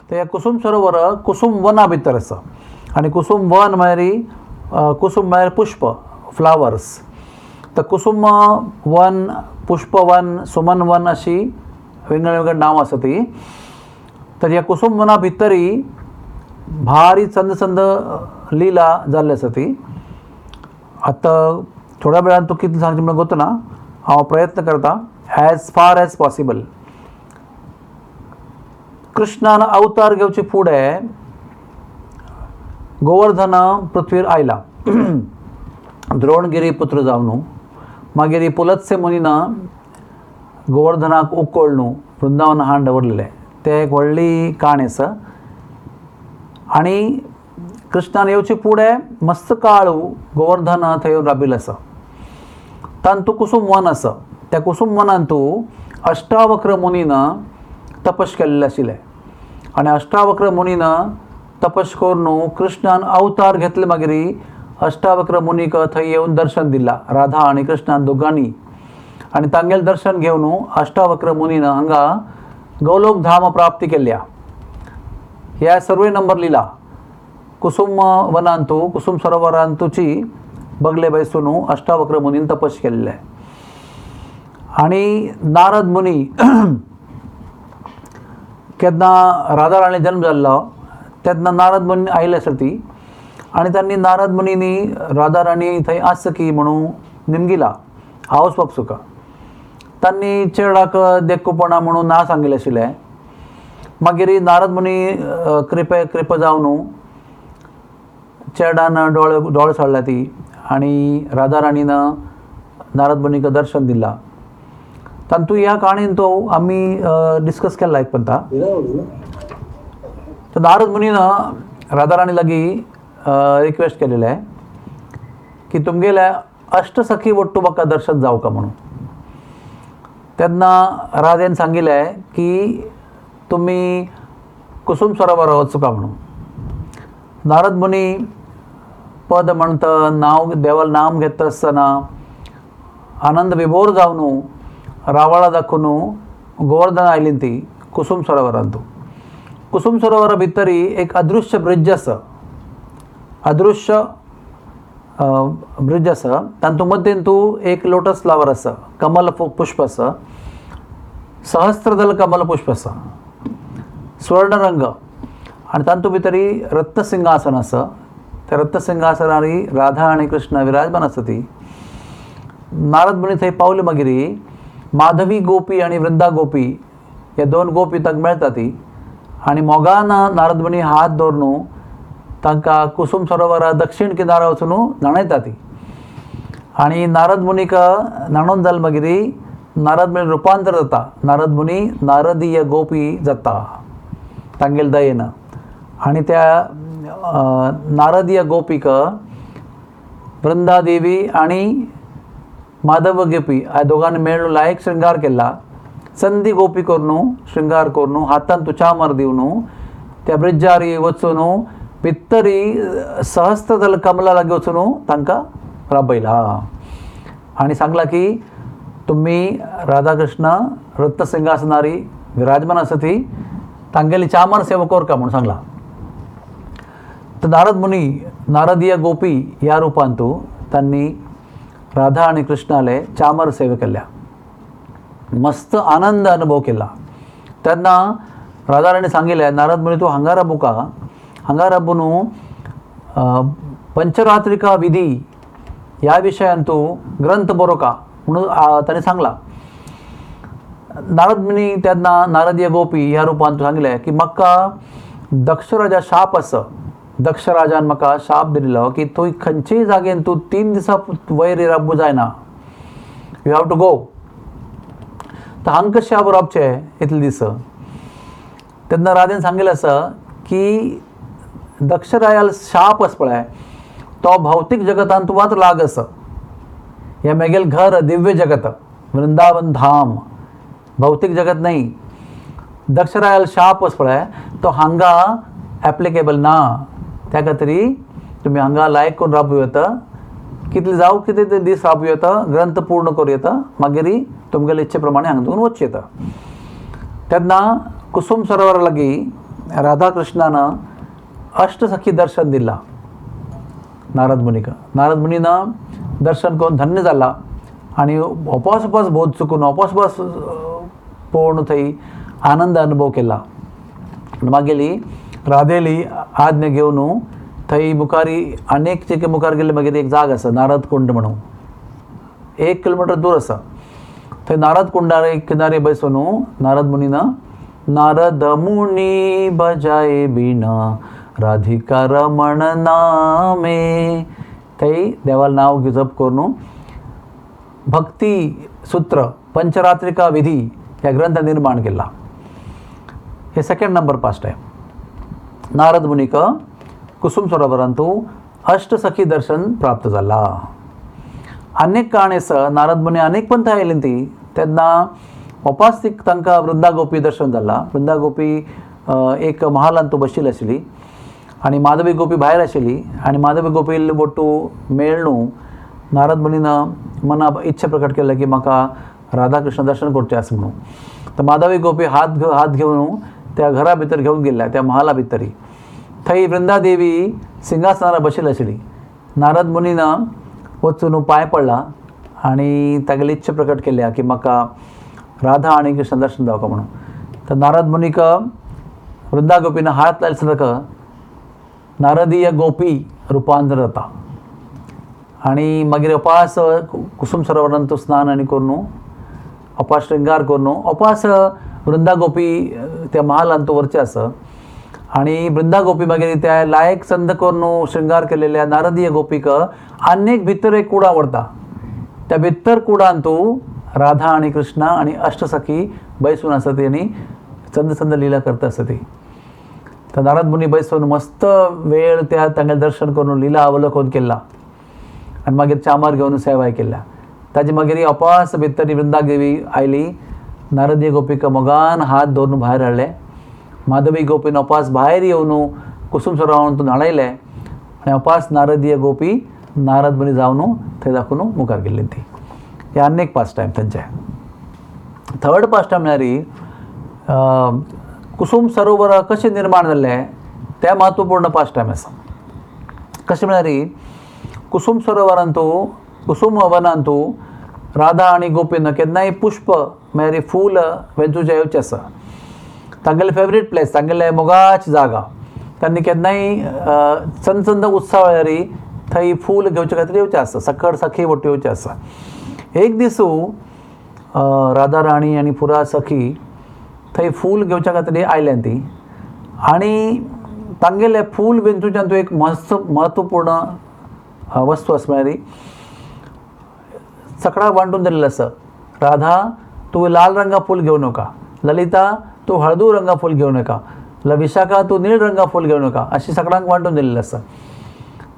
तर ह्या कुसूम सरोवर कुसूम वना भितर आसा आनी कुसूम वन म्हळ्यार कुसूम म्हळ्यार पुष्प, फ्लावर्स. तर कुसूम वन, पुष्पवन, सुमन वन अशी विंगड विंगड नांव आसा ती. तर ह्या कुसूम वना भितरी भारी चंद चंद लिला जाल्ली आसा ती. आतां थोड्या वेळान तूं कितलें सांगचें म्हणून गोतना, हांव प्रयत्न करता एज फार एज पॉसिबल. कृष्णान अवतार घेवचे फुडें गोवर्धन पृथ्वीर आयला द्रोणगिरी पुत्र जावन. मागीर पुलत्स्य मुनीन गोवर्धनाक उकळ न्हू वृंदावन हाण दवरलेलें, तें एक व्हडली काणी आसा. आनी कृष्णान येवचे फुडें मस्त काळ गोवर्धन थंय राबिल्लो आसा. तांतू कुसूम वन आसा. त्या कुसूम वनांतू अष्टावक्र मुनीन तपस केल्लें आशिल्लें आनी अष्टावक्र मुनीन तपस करून कृष्णान अवतार घेतले. मागीर अष्टावक्र मुनीक थंय येवन दर्शन दिलां राधा आनी कृष्णान दोगांनी आनी तांगेलें दर्शन घेवन अष्टावक्र मुनीन हांगा गोलोक धाम प्राप्ती केल्या. ह्या सर्वे नंबर लिला कुसुम वनांतू कुसुम सरोवरांतूची बगले बैसून अष्टावक्र मुनीन तपस केल्लें. आनी नारद मुनी केन्ना राधा राणी जल्म जाल्लो तेन्ना नारद मुनी आयिल्ले आसा ती आनी तांणी नारद मुनीनी राधा राणी थंय आसा की म्हणून निमगिला हांव बाब सुका. तांणी चेडाक देखूपणा म्हणून ना सांगिल्लें आशिल्लें. मागीर नारद मुनी कृपे कृपा जावन चेडान दोळे दोळे सोडल्या ती आनी राधा राणीन नारद मुनीक दर्शन दिलां. तांतू ह्या काणयेन तो आमी डिस्कस केला एक पंता. तर नारद मुनीन राधा राणी लागीं रिक्वेस्ट केलेलें की तुमगेल्या अष्टसखी वट्टू म्हाका दर्शन जावका म्हणून. तेन्ना राधेन सांगिल्लें की तुमी कुसूम सरोवरा वचुका म्हणून. नारद मुनी पद म्हणत नांव देवाल नाम घेता आसतना आनंद विभोर जावन रावाळा दाखोवन गोवर्धन आयली ती कुसूम सरोवरांतू. कुसूम सरोवरा भितरी एक अदृश्य ब्रिज आसा, अदृश्य ब्रिज आसा. तातूंत मदेन तूं एक लोटस फ्लावर आसा, कमल पुष्प आसा, सहस्त्रदल कमल पुष्प आसा, स्वर्ण रंग आनी तातूंत भितरी रत्नसिंहासन आसा. त्या रत्नसिंहासनार राधा आनी कृष्ण विराजमान आसा ती. नारद मुनी थंय पावले मागीर माधवी गोपी आनी वृंदा गोपी हे दोन गोपी तांकां मेळटा ती आनी मोगान नारद मुनी हात दवरून तांकां कुसूम सरोवरा दक्षिण किनारा वचून न्हाणयता ती. आनी नारद मुनीक न्हाणोवन जालें मागीर नारद मुनी रुपांतर जाता, नारद मुनी नारदीय गोपी जाता तांगेले दयेन. आनी त्या नारदीय गोपीक वृंदा देवी आनी माधव गोपी ह्या दोगांनी मेळून लायक शृंगार केला. संदी गोपी करून शृंगार करून हातान तुचामर दिवन त्या ब्रिज्जार वचून भितरी सहस्त्रदल कमला लागीं वचून तांकां राबयला आनी सांगला की तुमी राधाकृष्ण रत्नसिंहासनारी विराजमान आसा ती तांगेली चामर सेवा करका म्हणून सांगला. तर नारद मुनी नारदीय गोपी ह्या रुपांतू तांणी राधा आनी कृष्णाले चामर सेवा केल्या, मस्त आनंद अनुभव केला. तेन्ना राधा राणी सांगिल्लें नारद मुनी तूं हांगा राबूका, हांगा राबून पंचरात्रिका विधी ह्या विशयान तूं ग्रंथ बरोवका म्हणून ताणें सांगलां. नारद मुनी तेन्ना नारदीय गोपी ह्या रुपान सांगलें की म्हाका दक्षराजा शाप आसा, दक्षराजान म्हाका शाप दिल्लो की तूं खंयचेय जागेन तूं 3 दिसां वयर राबू जायना, you have to go. तर हांगा कशें हांव रावचें इतले दीस? तेन्ना राधेन सांगिल्लें आसा की दक्षरायाल शाप आसा पळय तो भौतीक जगतान तूं मात्र लाग आसा, हें मेगेल घर दिव्य जगत वृंदावन धाम भौतीक जगत न्हय. दक्षरायाल शाप आसा पळय तो हांगा एप्लिकेबल ना, त्या खातीर तुमी हांगा लायक करून राबू येता, कितले जावं कितले ते दीस राबू येता, ग्रंथ पूर्ण करूं येता, मागीर तुमगेले इच्छे प्रमाणे हांगा वचूं येता. तेन्ना कुसूम सरोवरा लागीं राधाकृष्णानं अष्टसखी दर्शन दिला नारद मुनीक. नारद मुनीनं दर्शन करून धन्य जाला आनी ओपास उपास बोध चुकून ओपास उपास पळोवन थंय आनंद अनुभव केला. मागेली राधेली आज्ञा घेवन थंय मुखारी अनेक चिके मुखार गेले. मागीर एक जाग आसा नारद कुंड म्हणून, 1 किलोमिटर दूर आसा. थंय नारद कुंडार किनारे बसून नारद मुनीन नारद मुनी बजाय बिना राधिका रमण नामे थंय देवाल नांव जप करून भक्ती सूत्र पंचरात्रिका विधी ह्या ग्रंथ निर्माण केला. हे सेकंड नंबर पास्ट आहे. नारद मुनीक कुसुम सरोवरांतू अष्टसखी दर्शन प्राप्त जाला. अनेक कारणेस नारद मुनी अनेक पंथ आयली ती तेन्ना उपास तांकां वृंदा गोपी दर्शन जाला. वृंदा गोपी एक महालांतू बशिल्ली आशिल्ली आनी माधवी गोपी भायर आशिल्ली आनी माधवी गोपी बोटू मेळ्ळू नारद मुनीन मना इच्छा प्रकट केल्या की म्हाका राधाकृष्ण दर्शन करचें आसा म्हणून. तर माधवी गोपी हात घेवन त्या घरा भितर घेवन गेल्या त्या महाला भितरी. थंय वृंदादेवी सिंहासनार बशिल्ली आशिल्ली. नारद मुनीन वचून पांय पडला आनी तागेली इच्छा प्रकट केल्या की म्हाका राधा आनी कृष्ण दर्शन जावका म्हणून. तर नारद मुनीक वृंदा गोपीन हात लायले ताका नारदीय गोपी रुपांतर जाता आनी मागीर अपास कुसुम सरोवरान तो स्नान आनी करून अपास श्रृंगार करून अपास वृंदा गोपी त्या महालान तो वरचें आसा आनी वृंदा गोपी मागीर त्या लायक संद करून श्रृंगार केलेल्या नारदीय गोपीक आनेक भितर एक कुडा व्हरता. त्या भितर कुडान तूं राधा आनी कृष्णा आनी अष्टसखी बैसून आसा ती आनी चंद चंद लिला करता आसा ती. तर नारद मुनी बैसून मस्त वेळ त्या तांगेलें दर्शन करून लिला अवलोकन केला आनी मागीर चामार घेवन सेवाय केल्या. ताजे मागीर अपास भितर वृंदादेवी आयली. नारदीय गोपीक मोगान हात धरून भायर हाडले. माधवी गोपीन अपास भायर येवन कुसुम सरोवरान न्हाणयलें आनी अपास नारदीय गोपी नारद मुनी जावन थंय दाखोवन मुखार गेल्ली ती. हे आनी एक पास टायम थंयचे. थर्ड पास टायम म्हळ्यार कुसुम सरोवर कशें निर्माण जाल्लें तें म्हत्वपूर्ण पास टायम आसा. कशें म्हळ्यार कुसुम सरोवरांतू कुसुम वनांतू राधा आनी गोपीन केन्नाय पुष्प म्हळ्यार फूल वेंचूचें येवचें आसा. तांगेले फेवरेट प्लेस, तांगेले मोगाची जागा. तांणी केन्नाय चंद चंद उत्सव म्हळ्यार थंय फूल घेवचे खातीर येवचें आसा. सखड सखी वट्टू येवचें आसा. एक दिसू राधा राणी आनी पुरा सखी थंय फूल घेवच्या खातीर आयल्या ती आनी तांगेले फूल वेंचूच्यान एक मस्त म्हत्वपूर्ण वस्तू आसा म्हळ्यार सगळा वांटून दिलेलं आसा. राधा तूं लाल रंगा फूल घेवं नका, ललिता तूं हळदू रंगा फूल घेवं नका, विशाखा तूं नीळ रंगा फूल घेवं नका, अशें सगळ्यांक वांटून दिलेलें आसा.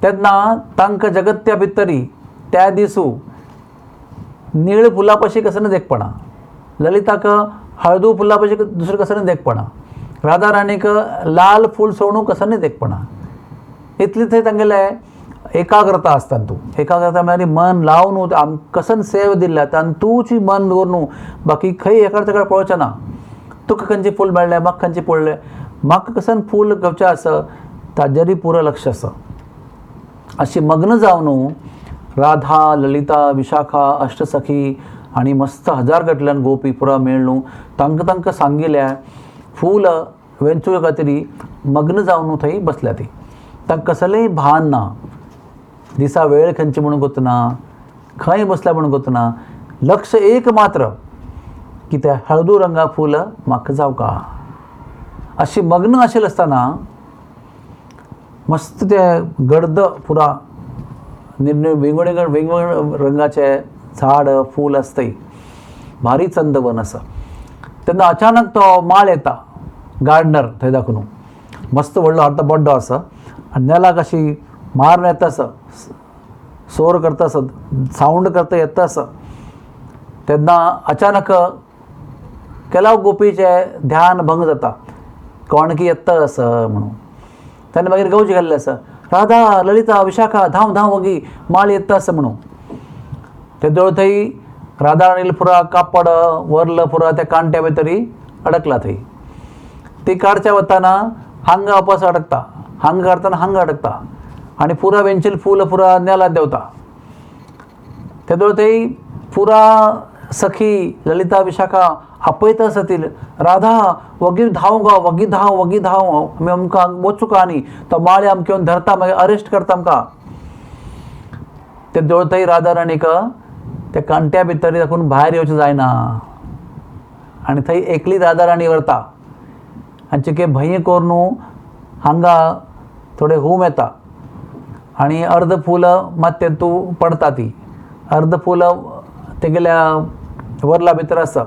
तेन्ना तांकां जगत्या भितरी त्या दिसू नीळ फुला पशी कसं देखपणा, ललिताक हळदू फुला पशी दुसरें कसं देखपणा, राधा राणीक लाल फूल सोडून कसं देखपणा. इतली थंय तांगेले एकाग्रता आसता. तूं एकाग्रता म्हळ्यार मन लावन आम कसन सेव दिल्या तातूंची मन दवरून बाकी खंय एकाड तेकाड पळोवचें ना. तुका खंयचें फूल मेळ्ळें, म्हाका खंयचें पडलें, म्हाका कसन फूल घेवचें आसा ताजेरय पुरो लक्ष आसा. अशी मग्न जावन राधा ललिता विशाखा अष्टसखी आनी मस्त हजार गटल्यान गोपी पुरा मेळ्ळू तांकां तांकां सांगिल्ल्या फूल वेंचू खातीर मग्न जावन थंय बसल्या ती. तांकां कसलेंय भान ना, दिसा वेळ खंयची म्हणून गोतना, खंय बसल्या म्हणून गोतना, लक्ष एक मात्र की त्या हळदू रंगा फूल म्हाका जावका. अशी मग्न आशिल्लें आसतना मस्त ते गर्द पुरा निर्णय वेगवेगळे वेगवेगळे रंगाचे झाड फूल आसताय, भारी चंदवन आसा. तेन्ना अचानक तो माळ येता गार्डनर थंय दाखोवन मस्त व्हडलो अर्दो बड्डो आसा आनी नेलाक अशी मारून येता आसा, सोर करता आसा, सावंड करता येता आसा. तेन्ना अचानक केलाव गोपीचें ध्यान भंग जाता, कोण की येता आसा म्हणून. तेन्ना मागीर गवजी घाल्लें आसा, राधा ललिता विशाखा धांव धांव वगी माळ येता आसा म्हणून. ते जवळ थंय राधा राणील पुरा कापड वरलं पुरा त्या कांट्या भितरी अडकला थंय. ती काडच्या वताना हांगा वापस अडकता, हांगा काडताना हांगा अडकता आनी पुरा वेंचील फूल पुरा नेलात देंवता. तेदोळ थंय पुरा सखी ललिता विशाखा आपयता आसा. राधा वगी धांव गो, वगी धांव, वगी धांव, आमी आमकां वचूका आनी तो माळी आमकां येवन धरता, मागीर अरेस्ट करता आमकां. ते दोळतय राधा राणीक त्या कांट्या भितर दाखोवन भायर येवचें जायना आनी थंय एकली राधा राणी व्हरता आनी चिके भंय करून हांगा थोडे हूम येता आनी अर्द फुलां मात तेतू पडता, ती अर्द फुलां तेगेल्या वरला भितर आसा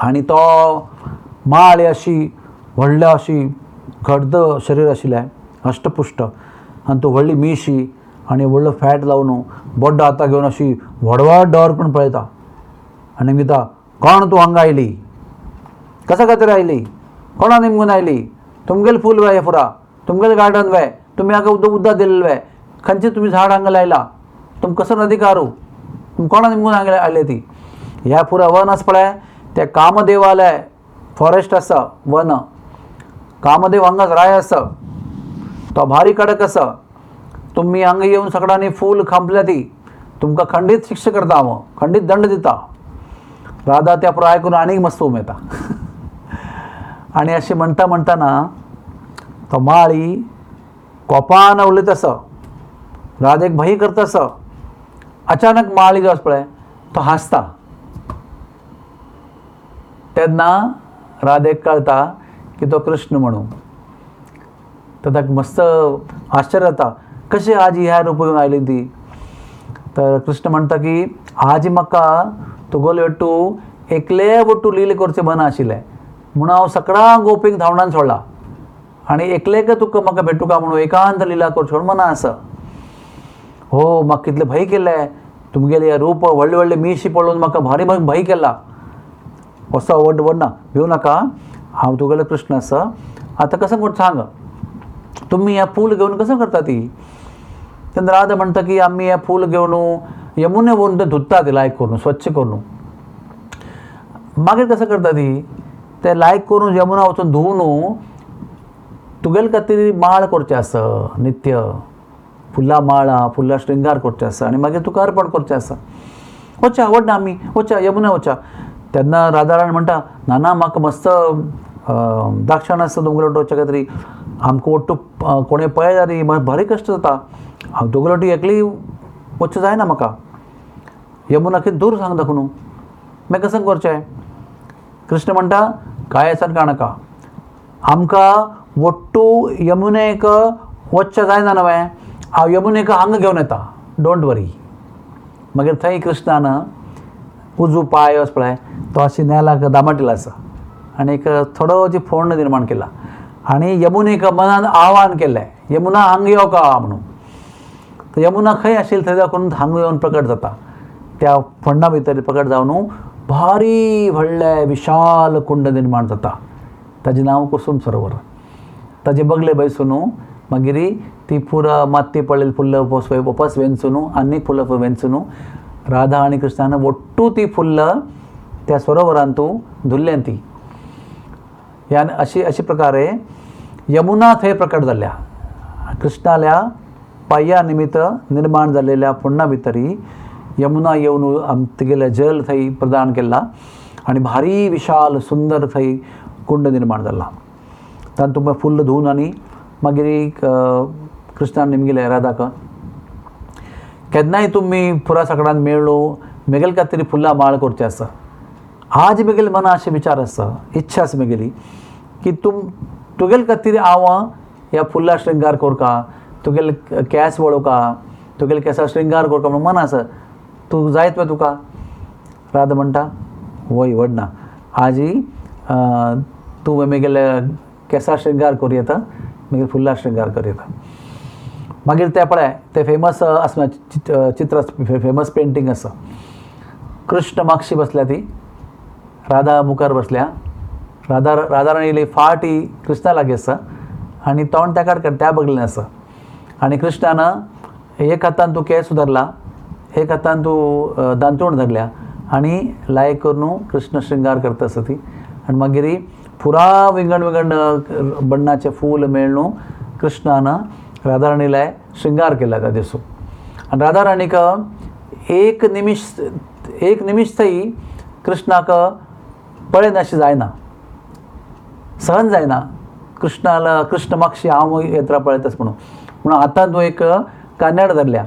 आनी तो माळी अशी व्हडल्या अशी घड्ड शरीर आशिल्लें अष्टपुश्ट आनी तो व्हडली मिशी आनी व्हडलो फॅट लावन बोड्डो हाता घेवन अशी व्हड व्हड डोर करून पळयता आनी म्हणटा, कोण तूं हांगा आयली, कसा खातीर आयली, कोणा निमगून आयली, तुमगेले फूल वे हे पुरा, तुमगेले गार्डन वे, तुमी हांगा उदक उदक दिलेलें वे, खंयचे तुमी झाड हांगा लायला, तुम कसो अधिकारू, तुम कोणा निमगून हांगा आयले ती. ह्या पुरा वन आसा पळय ते कामदेवाले फॉरेस्ट आसा वन, कामदेव हांगाच राय आसा, तो भारी कडक आसा, तुमी हांगा येवन सगळ्यांनी फूल खांपल्या ती तुमकां खंडीत शिक्षा करता हांव, खंडीत दंड दिता. राधा त्या पुरा आयकून आनीक मस्त उमेता आनी अशें म्हणटा म्हणटाना तो माळी कोपान उलयता आसा, राधेक भंय करता आसा. अचानक माळी जो आसा पळय तो हांसता. तेन्ना राधेक कळटा की तो कृष्ण म्हणून. तर ताका मस्त आश्चर्य जाता, कशें आज ह्या रूप घेवन आयली ती. तर कृष्ण म्हणटा की आज म्हाका तुगोले वट्टू एकले वट्टू लील करचें मन आशिल्लें म्हणून हांव सगळ्या गोपींक धांवडावन सोडला आनी एकलेक तुका म्हाका भेटूका म्हणून एकांत लिला करचें म्हणून मना आसा. हो म्हाका कितलें भंय केलें तुमगेलें रूप व्हडले व्हडले मिशी पळोवन म्हाका भारी भंय केला. असो व्हड व्हड ना भिवू नाका, हांव तुगेलो कृष्ण आसा. आतां कसो कोण सांग, तुमी हें फूल घेवन कसो करता ती. तेन्ना राधा म्हणटा की आमी हें फूल घेवन यमुने व्हरून तें धुता ती लायक करून स्वच्छ करून. मागीर कसो करता ती, ते लायक करून यमुना वचून धुवन तुगेले खातीर माळ करचें आसा, नित्य फुलां माळा फुलां श्रृंगार करचें आसा आनी मागीर तुका अर्पण करचें आसा. वच्या आवडना आमी वच्या यमुना वच्या. तेन्ना राधा राणी म्हणटा ना ना म्हाका मस्त दाक्षाण आसा तुमगेले वट्टू वचच्या खातीर, आमकां वट्टू कोणें पळय जाल्यार भारी कश्ट जाता, हांव तुगेले वट्टू एकली वचचें जायना म्हाका, यमुना कितें दूर सांग दाखोवन न्हू मागीर कसं करचें. कृष्ण म्हणटा काय आसा काणका, आमकां वट्टू यमुनेक वचचें जायना न्हय, हांव यमुनेक हांगा घेवन येता, don't वरी. मागीर थंय कृष्णान उजू पांय आसा पळय तो अशी नेलाक दामटिलो आसा आनी एक थोडो जी फोंड निर्माण केला आनी यमुनेक मनान आव्हान केलें, यमुना हांगा यो का म्हणून. तर यमुना खंय आशिल्ली थंय दाखोवन हांगा येवन प्रकट जाता, त्या फोंडा भितर प्रकट जावन भारी व्हडलें विशाल कुंड निर्माण जाता, ताजें नांव कुसुम सरोवर. ताजे बगले बैसून मागीर ती पुरा माती पडलेली फुल्ल वापस वेंचून आनी फुलां वेंचून राधा आनी कृष्णान ಒಟ್ಟು ती फुल्ल त्या सरोवरांतू धुल्लें ती. ह्या अशी अशे प्रकारे यमुना थंय प्रकट जाल्या, कृष्णाल्या पांया निमित्त निर्माण जालेल्या फोंडा भितरी यमुना येवन आम तिगेलें जल थंय प्रदान केला आनी भारी विशाल सुंदर थंय कुंड निर्माण जाला. तातूंत फुल्ल धुवन आनी मागीर कृष्णान निमगिलें राधाक, केन्नाय तुमी पुरा सगळ्यान मेळ्ळो मेगेले खातीर फुलां माळ करचें आसा, आज मेगेले मना अशें विचार आसा, इच्छा आसा मेगेली की तुगेले खातीर हांव ह्या फुलां श्रृंगार करका, तुगेले केंस वळोवका, तुगेले केंसा श्रृंगार करका म्हणून मन आसा, तूं जायत मगे तुका. राधा म्हणटा वय व्हड ना, आजी तूं मेगेले केंसा श्रृंगार करूं येता, मागीर फुलां श्रृंगार करूं येता. मागीर तें पळय तें फेमस आसा चित्र, फेमस पेंटींग आसा, कृष्ण मागशी बसल्या ती, राधा मुखार बसल्या, राधा राधा राणीली फाट ही कृष्णा लागीं आसा आनी तोंड त्या कडेन त्या बगलेन आसा आनी कृष्णान एक हातान तूं केंस धरला, एक हातान तूं दांतूण धरल्या आनी लायक करून कृष्ण श्रृंगार करता आसा ती. आनी मागीर पुरा विंगड विंगड बण्णाचे फूल मेळ्ळू कृष्णान राधाराणीला शृंगार केला त्या दिसू. आनी राधाराणीक एक निमिश, एक निमिश थंय कृष्णाक पळयनाशी जायना, सहन जायना. कृष्णाला कृष्ण मागशी हांव येत्रा पळयताच म्हणून म्हणून आतां तूं एक कान्याड धरल्या.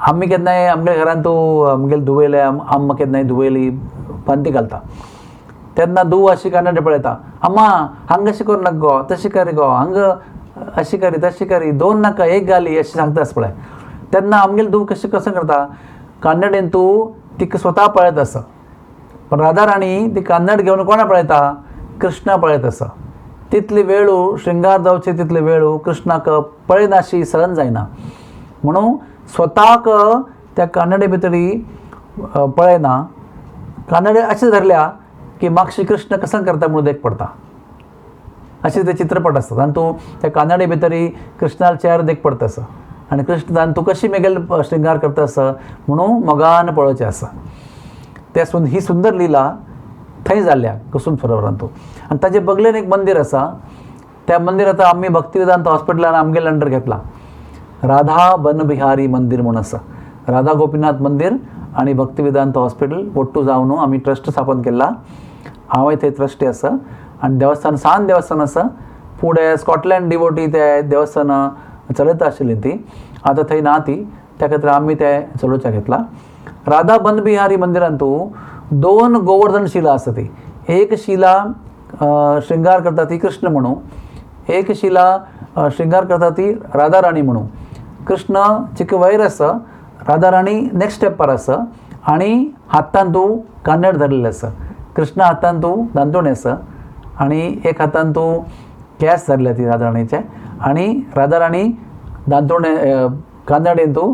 आमी केन्नाय आमगे घरान तूं आमगेले धुवेले आम्मा केन्नाय धुवेली पांती घालता तेन्ना धूव अशी कानडे पळयता, अम्मा हांगा अशें करूं नाका गो, तशें कर गो, हांगा अशी करी तशी करी, दोन नाका एक घाली अशें सांगता आसता पळय. तेन्ना आमगेली धूव कशें कसं करता, कानडेन तूं तिका स्वता पळयत आसा, पण राधा राणी ती कानड घेवन कोणा पळयता, कृष्णा पळयत आसा. तितली वेळू शृंगार जावचे तितले वेळू कृष्णाक पळयनाशी सहन जायना, म्हणून स्वताक त्या कानडे भितरी पळयना. कानडे अशें धरल्या की मागशी कृष्ण कसं करता म्हणून देख पडता, अशे ते चित्रपट आसतात. आनी तूं त्या कानडे भितरी कृष्णाल चेहरो देख पडता आसा आनी कृष्ण आनी तूं कशी मेगेल शृंगार करता आसा म्हणून मोगान पळोवचें आसा. त्या ही सुंदर लिला थंय जाल्ल्या कुसुम सरोवरांत. आनी ताजे बगलेन एक मंदीर आसा, त्या मंदिरांत आमी भक्तिवेदांत हॉस्पिटलान आमगेले अंडर घेतला, राधा बनबिहारी मंदीर म्हणून आसा. राधा गोपीनाथ मंदीर आनी भक्तिवेदांत हॉस्पिटल ಒಟ್ಟು जावन आमी ट्रस्ट स्थापन केला. हांवय थंय ट्रस्टी आसा आनी देवस्थान सान देवस्थान आसा. फुडें स्कॉटलँड डिवोटी ते देवस्थान चलयता आशिल्ली ती, आतां थंय ना ती, त्या खातीर आमी ते चलोवच्याक घेतला. राधा बनबिहारी मंदिरांतू दोन गोवर्धन शिला आसा ती, एक शिला शृंगार करता ती कृष्ण म्हणून, एक शिला शृंगार करता ती राधा राणी म्हणून. कृष्ण चिक वयर आसा, राधा राणी नेक्स्ट स्टेपार आसा आनी हातान तूं कानड धरलेलें आसा. कृष्ण हातान तूं दांतोणी आसा आनी एक हातान तूं केंस धरल्या ती राधा राणीचे आनी राधा राणी दांतोणे कानडेन तूं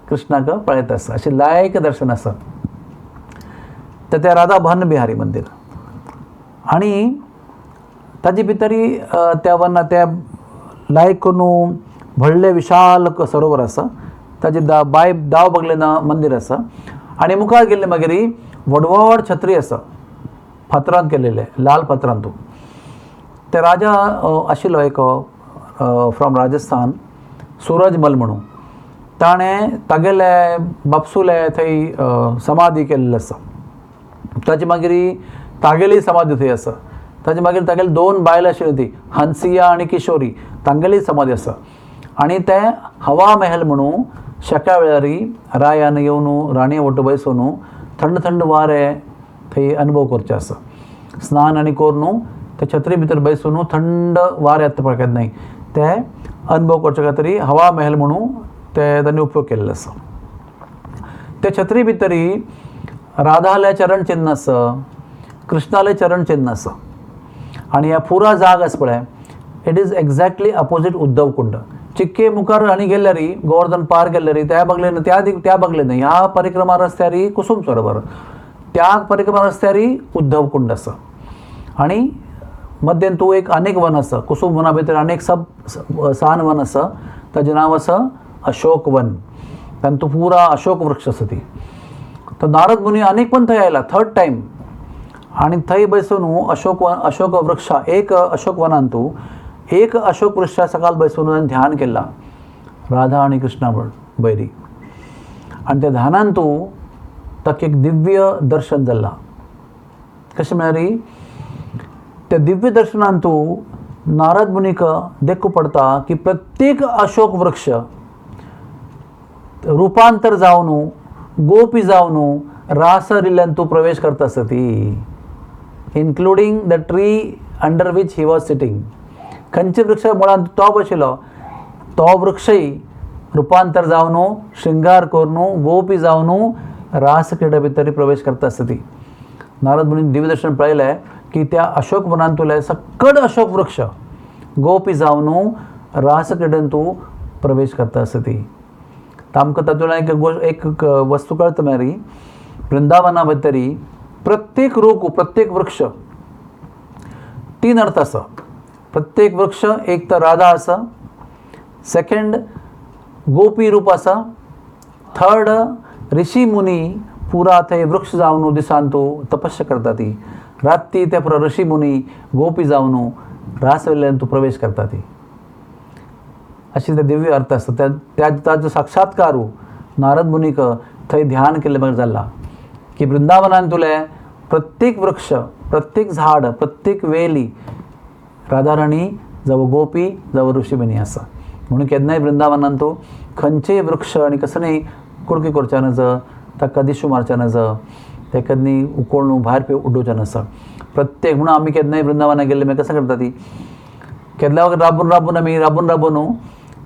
कृष्णाक पळयत आसा. अशें लायक दर्शन आसा. तर त्या राधा बन बिहारी मंदीर आनी ताजे भितरी त्या वना त्या लायक करून व्हडलें विशाल सरोवर आसा. ताजे बाय दाव बगलेन मंदीर आसा आनी मुखार गेल्ले मागीर व्हड व्हड छत्री आसा, फातरान केलेले, लाल फातरान. तूं ते राजा आशिल्लो एक फ्रॉम राजस्थान, सूरजमल म्हणून, ताणें तागेले बापसुले थंय समाधी केल्ली आसा. ताजे मागीर तागेली समाधी थंय आसा. ताजे मागीर तागेली दोन बायल आशिल्ली ती हंसिया आनी किशोरी, तांगेली समाधी आसा. आनी ते हवा महल म्हणून शेका वेळारी रायान येवन राणी वट्टू बसून थंड थंड वारें थंय अनुभव करचें आसा. स्नान आनी करून ते छत्री भितर बसून थंड वारें येता पळय केन्नाय ते अनुभव करचे खातीर हवा महल म्हणून ते तांणी उपयोग केल्लो आसा. ते छत्री भितरी राधाले चरण चिन्ह आसा, कृष्णाले चरण चिन्ह आसा आनी ह्या पुरा जाग आसा पळय, it is exactly opposite Uddhav Kund. चिक्के मुखार आनी गेल्यारी गोवर्धन पार गेल्यारी त्या बगलेन त्या त्या बगलेन ह्या परिक्रमा रस्त्यारी कुसुम सरोवर, त्या परिक्रमा रस्त्यारी उद्धव कुंड आसा आनी मध्यन तूं एक अनेक वन आसा. कुसुम वना भितर अनेक सब सान वन आसा, ताजें नांव आसा अशोक वन. तातूंत पुरा अशोक वृक्ष आसा ती. तर नारद मुनी अनेक पण थंय आयला थर्ड टायम आनी थंय बसून अशोक वन अशोक वृक्षा एक अशोक वनांतू एक अशोक वृक्षा सकाळ बसून ध्यान केला राधा आनी कृष्णा बैरी आनी त्या ध्यानांतू ताका एक दिव्य दर्शन जाल्लां. कशें म्हळ्यार त्या दिव्य दर्शनांतू नारद मुनीक देखू पडता की प्रत्येक अशोक वृक्ष रूपांतर जावन गोपी जावन रासलिल्यांतू प्रवेश करता आसा ती, including the tree under which he was sitting. खंयच्या वृक्षा मुळांत तो बशिल्लो तो वृक्षय रुपांतर जावन शृंगार करून गोपी जावन रासक्रिडा भितर प्रवेश करता आसता ती. नारद मुनीन दिव्य दर्शन पळयलें की त्या अशोक वनांतुले सकड अशोक वृक्ष गोपी जावन रासक्रिडेंतू प्रवेश करता आसता ती. आमकां तातूंतल्यान एक वस्तू कळटा म्हळ्यार वृंदावना भितरी प्रत्येक रूख प्रत्येक वृक्ष तीन अर्थ आसा. प्रत्येक वृक्ष एक तर राधा आसा, सेकंड गोपी रूप आसा, थर्ड ऋषी मुनी पुरा थंय वृक्ष जावन दिसांतू तपस्या करता ती. राती ते पुरा ऋषी मुनी गोपी जावन रासवेल्यान तूं प्रवेश करता ती. अशी ते दिव्य अर्थ आसता. त्या त्या ताजो साक्षात्कार नारद मुनीक थंय ध्यान केल्लें बगर जाला की वृंदावनान तुले प्रत्येक वृक्ष, प्रत्येक झाड, प्रत्येक वेली राधाराणी जावं गोपी जावं ऋषी मुनी आसा. म्हणून केन्नाय वृंदावनान तूं खंयचेय वृक्ष आनी कसलेय कुडके करचे नज, ताका दिशू मारचें नज, ताका न्ही उकोळून भायर उडोवचें नासता. प्रत्येक म्हणून आमी केन्नाय वृंदावनाक गेल्ले मागीर कशें करता ती केन्ना राबून राबून आमी राबून राबून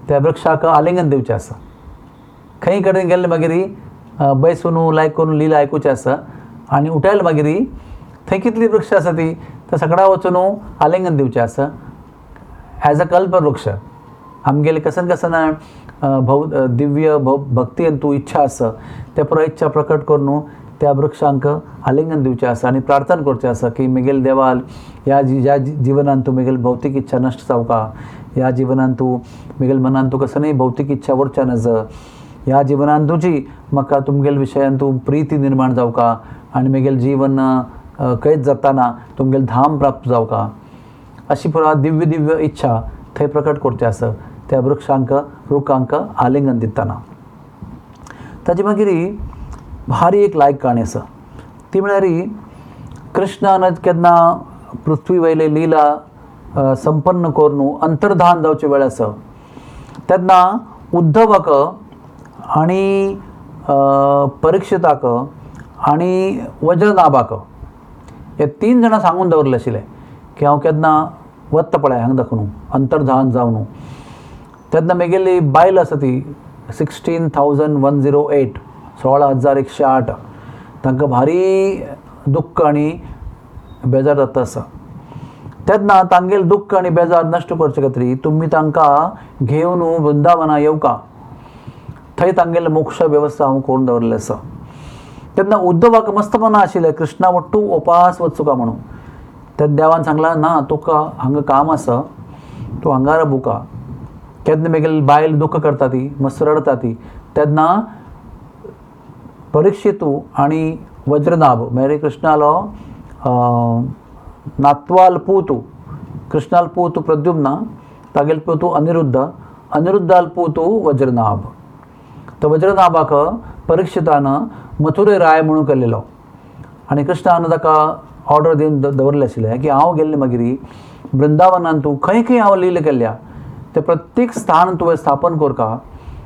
त्या वृक्षाक आलिंगन दिवचें आसा. खंय कडेन गेल्ले मागीर बैसून लायक करून लिला आयकुचें आसा आनी उठायले मागीर थंय कितली वृक्ष आसा ती त्या सगळ्या वचून आलिंगन दिवचें आसा एज अ कल्पवृक्ष. आमगेले कसन कसन भौ दिव्य भक्ती तूं इच्छा आसा त्या पुराय इच्छा प्रकट करून त्या वृक्षांक आलिंगन दिवचें आसा आनी प्रार्थना करचें आसा की म्हगेले देवाल ह्या ह्या जिवनांत तूं म्हगेली भौतीक इच्छा नश्ट जावका, ह्या जिवनांत तूं म्हगेले मनांत तूं कसलीय भौतीक इच्छा वरच्या नज, ह्या जिवनांत तुजी म्हाका तुमगेले विशयान तूं प्रिती निर्माण जावका आनी म्हगेलें जीवन कैद जाताना तुमगेलें धाम प्राप्त जावका. अशी पुरा दिव्य दिव्य इच्छा थंय प्रकट करचें आसा त्या वृक्षांक रुखांक आलिंगन दितना. ताजे मागीर भारी एक लायक काणी आसा ती म्हळ्यार कृष्णान केन्ना पृथ्वी वयले लिला संपन्न करून अंतर्धान जावचे वेळ आसा तेन्ना उद्धवाक आनी परीक्षिताक आनी वज्रनाभाक हे तीन जाणां सांगून दवरले आशिल्ले की हांव केन्ना वता पळय हांगा दाखोवन अंतर्धान जावन. तेन्ना म्हगेली बायल आसा ती 16,108 16,108 तांकां भारी दुख्ख आनी बेजार जाता आसा. तेन्ना तांगेलें दुख्ख आनी बेजार नश्ट करचे खातीर तुमी तांकां घेवन वृंदावना येवका, थंय तांगेले मोक्ष वेवस्था हांव करून दवरलें आसा. तेन्ना उद्धवाक मस्त मना आशिल्लें कृष्णा वट्टू उपास वचुका म्हणून. तेन्ना देवान सांगलां ना तुका हांगा काम आसा, तूं हांगा राबुका. केन्ना म्हगेली बायल दुख्ख करता ती मस्त रडटा ती तेन्ना परीक्षितू आनी वज्रनाभ म्हळ्यार कृष्णालो नातवाल पूतू, कृष्णाल पूतू प्रद्युम्न, तागेलो पूतू अनिरुद्ध, अनिरुद्धाल पूतू वज्रनाभ. तो वज्रनाभाक परीक्षितान मथुरे राय म्हणून केल्लो आनी कृष्णान ताका ऑर्डर दिवन दवरलें आशिल्लें की हांव गेल्लें मागीर वृंदावनान तूं खंय खंय हांव लीला केल्या ते प्रत्येक स्थान तुवें स्थापन करका,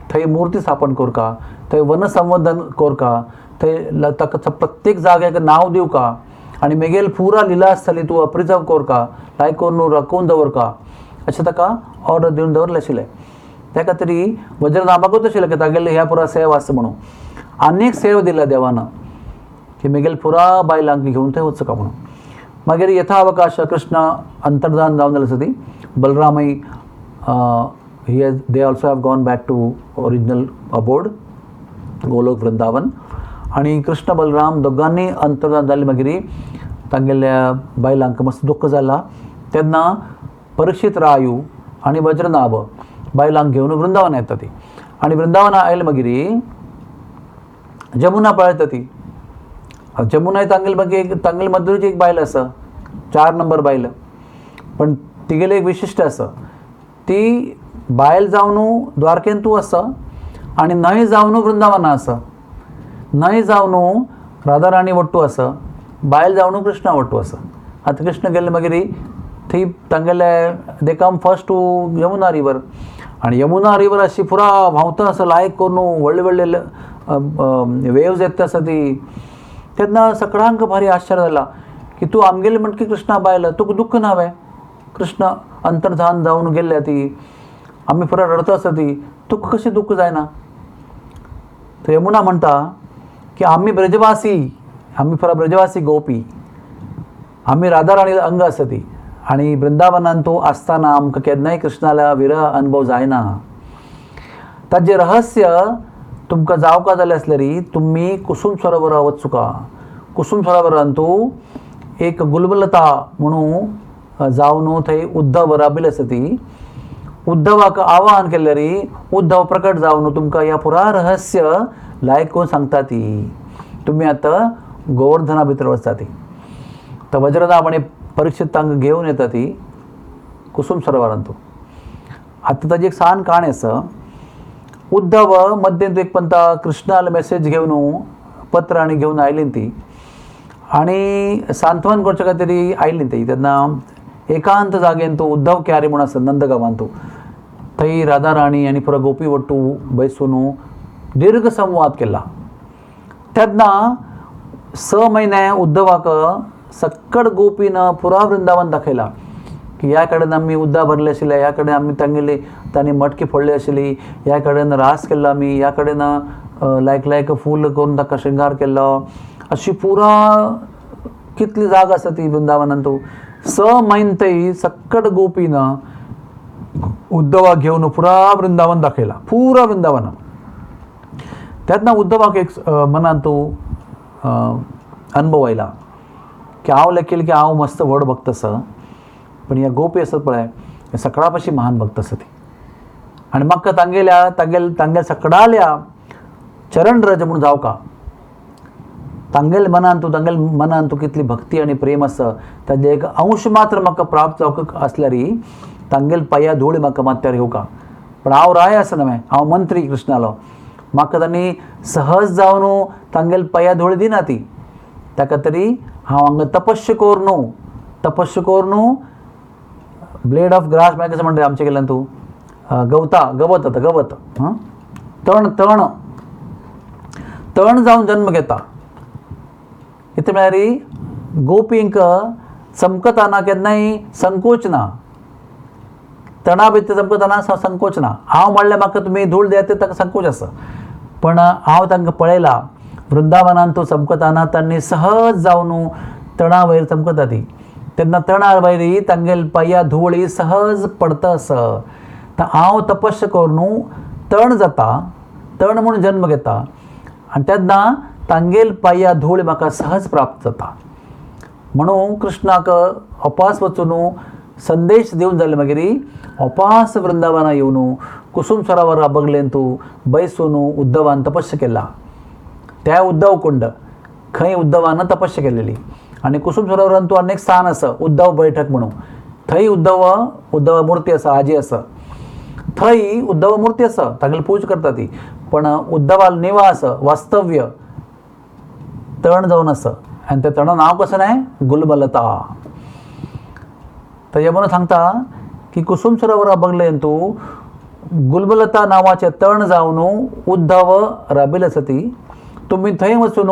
थंय मुर्ती स्थापन करका, थंय वनसंवर्धन करका, थंय ताका प्रत्येक जाग्याक नांव दिवका आनी म्हगेल पुरा लिला आसतली तूं प्रिजर्व करका, लायक करून राखून दवरका अशें ताका ऑर्डर दिवन दवरलें आशिल्लें. त्या खातीर वज्रनाभाकूच आशिल्लें की तागेलें ह्या पुरा सेवा आसा म्हणून. आनी एक सेवा दिल्या देवान की म्हगेले पुरा बायलांक घेवन थंय वचका म्हणून. मागीर यथा अवकाश कृष्ण अंतर्धान जावन जालें आसा ती बलरामय he has they also have gone back to original abode Golok Vrindavan. आनी कृष्ण बलराम दोगांनी अंतर्धान जालें मागीर तांगेल्या बायलांक मस्त दुख्ख जाला. तेन्ना परीक्षित रायू आनी वज्रनाभ बायलांक घेवन वृंदावन येता ती आनी वृंदावना आयले मागीर जमुना पळयता ती. जमुना तांगेले मागीर तांगेले मधुरेची एक बायल आसा, 4 नंबर बायल, पण तिगेलें एक विशिश्ट आसा, ती बायल जावन द्वारकेन तूं आसा आनी न्हंय जावन वृंदावना आसा, न्हंय जावन राधा राणी वट्टू आसा, बायल जावन कृष्णा वट्टू आसा. आतां कृष्ण गेल्ले मागीर थंय तांगेले they come first to Yamuna river आनी यमुना रिवर अशी पुरा व्हांवता आसा लायक करून व्हडले व्हडले वेव्ज येता आसा ती. तेन्ना सगळ्यांक भारी आश्चर्य जाला की तूं आमगेले म्हणटकीर कृष्णा बायल तुका दुख्ख ना वे, कृष्ण अंतर्धान जावन गेल्ल्या ती, आमी पुरा रडता आसा ती, तुका कशें दुख्ख जायना. तर यमुना म्हणटा की आमी ब्रजवासी, आमी पुरा ब्रजवासी गोपी, आमी राधा राणी अंग आसा ती आनी वृंदावनान तूं आसतना आमकां केन्नाय कृष्णाल्या विरह अनुभव जायना. ताजें रहस्य तुमकां जावका जालें आसल्यार तुमी कुसुम सरोवरा वचुका. कुसुम सरोवरान तूं एक गुलबलता म्हणून जावन थंय उद्धव राबिल्ले आसा ती, उद्धवाक आवाहन केल्यार उद्धव प्रकट जावन तुमकां ह्या पुरा रहस्य लायक करून सांगता ती. तुमी आतां गोवर्धना भितर वचता ती. तर वज्रनाभ आनी परीक्षित तांकां घेवन येता ती कुसुम सरोवरांतू. आतां ताजी एक सान काणी आसा. उद्धव मद्येंत एक पंता कृष्णाल मेसेज घेवन पत्र आनी घेवन आयली ती आनी सांत्वन करच्या खातीर आयली ती. तेन्ना एकांत जागेन तो उद्धव क्यारी म्हूण आसा नंदगांवांतू, थंय राधा राणी आनी पुरो गोपी वट्टू बैसून दीर्घ संवाद केला. तेन्ना 6 म्हयने उद्धवाक सक्कड गोपीन पुरा वृंदावन दाखयला की ह्या कडेन आमी उद्दा भरले आशिल्ले, ह्या कडेन आमी तांगेली तांणी मटकी फोडली आशिल्ली, ह्या कडेन रास केल्लो आमी, ह्या कडेन लायक लायक फूल करून ताका शृंगार केल्लो. अशी पुरा कितली जागा आसा ती वृंदावनांतू. 6 म्हयने थंय सक्कड गोपीन उद्धवाक घेवन पुरा वृंदावन दाखयला, पुरा वृंदावन. तेन्ना उद्धवाक एक मनांत अनुभव आयला की हांव लेखील की हांव मस्त व्हड भक्त आसा, पण ह्या गोपी आसात पळय हे सगळ्या पाशी महान भक्त आसा ती. आनी म्हाका तांगेल्या तांगेल तांगेल सगळ्याल्या चरण रज म्हूण जावका, तांगेल मनान तूं तांगेल मनान तूं कितली भक्ती आनी प्रेम आसा ताजें एक अंश मात्र म्हाका प्राप्त जावंक आसल्यार तांगेल पांया धूळ म्हाका माथ्यार घेवका. पण हांव राय आसा न्हय, हांव मंत्री कृष्णालो, म्हाका तांणी सहज जावन तांगेल पांया धूळ दिना ती. ताका तरी हांव हांगा तपस्या करून, तपस्या करून ब्लेड ऑफ ग्रास म्हळ्यार कशें म्हणटा आमचे कडल्यान तूं गवता, गवत आतां गवत, हां तण तण तण जावन जन्म घेता. इतलें म्हळ्यार गोपींक चमकताना केन्नाय संकोच ना, तणा भितर चमकताना संकोच ना. हांव म्हणल्यार म्हाका तुमी धूळ दियात ताका संकोच आसा, पण हांव तांकां पळयला वृंदावनान तो चमकताना तांणी सहज जावन तणा वयर चमकता ती. तेन्ना तणा वयर तांगेल पांया धुवळी सहज पडता आसा. तर हांव तपस्या करून तण जाता, तण म्हूण जन्म घेता आनी तेन्ना तांगेल पांया धूळ म्हाका सहज प्राप्त जाता. म्हणून कृष्णाक अपास वचून संदेश दिवन जाले मागीर अपास वृंदावना येवन कुसुम सरोवरा बगलेन तूं बैसून उद्धवान तपस्या केला. त्या उद्धव कुंड खंय उद्धवान तपस्या केलेली. आनी कुसुम सरोवरान तूं अनेक स्थान आसा उद्धव बैठक म्हणून, थंय उद्धव उद्धव मूर्ती आसा, आजी आसा, थंय उद्धव मूर्ती आसा, तागेली पूजा करता ती. पण उद्धवाल निवास वास्तव्य तण जावन आसा आनी त्या तणा नांव कसं न्हय गुलबलता. तर हे म्हणून सांगता की कुसुम सरोवरा बगलेन तूं गुलबलता नांवाचें तण जावन उद्धव राबिल आसा ती. तुमी थंय वचून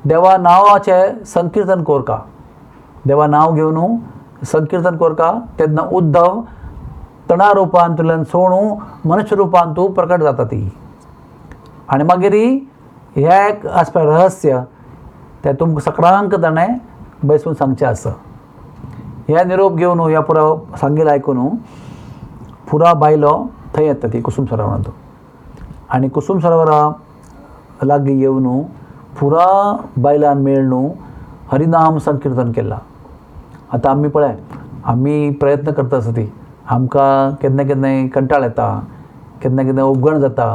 देवा नांवाचें संकीर्तन कोरका, देवा नांव घेवन संकीर्तन कोरका. तेन्ना उद्धव तणा रुपांतल्यान सोणू मनुष्य रुपान तूं प्रकट जाता ती. आनी मागीर हें एक आसपा रहस्य तें तुमकां सगळ्यांक ताणें बैसून सांगचें आसा. ह्या निरोप घेवन ह्या पुरा सांगेल आयकून पुरा बायलो थंय येता ती कुसुम सरोवरांत. आनी कुसुम सरोवरा लागीं येवन पुरा बायलान मेळ्ळू हरिनाम संकीर्तन केलां. आतां आमी पळय आमी प्रयत्न करता आसा ती, आमकां केन्ना केन्नाय कंटाळ येता, केन्ना केन्ना उबगण जाता,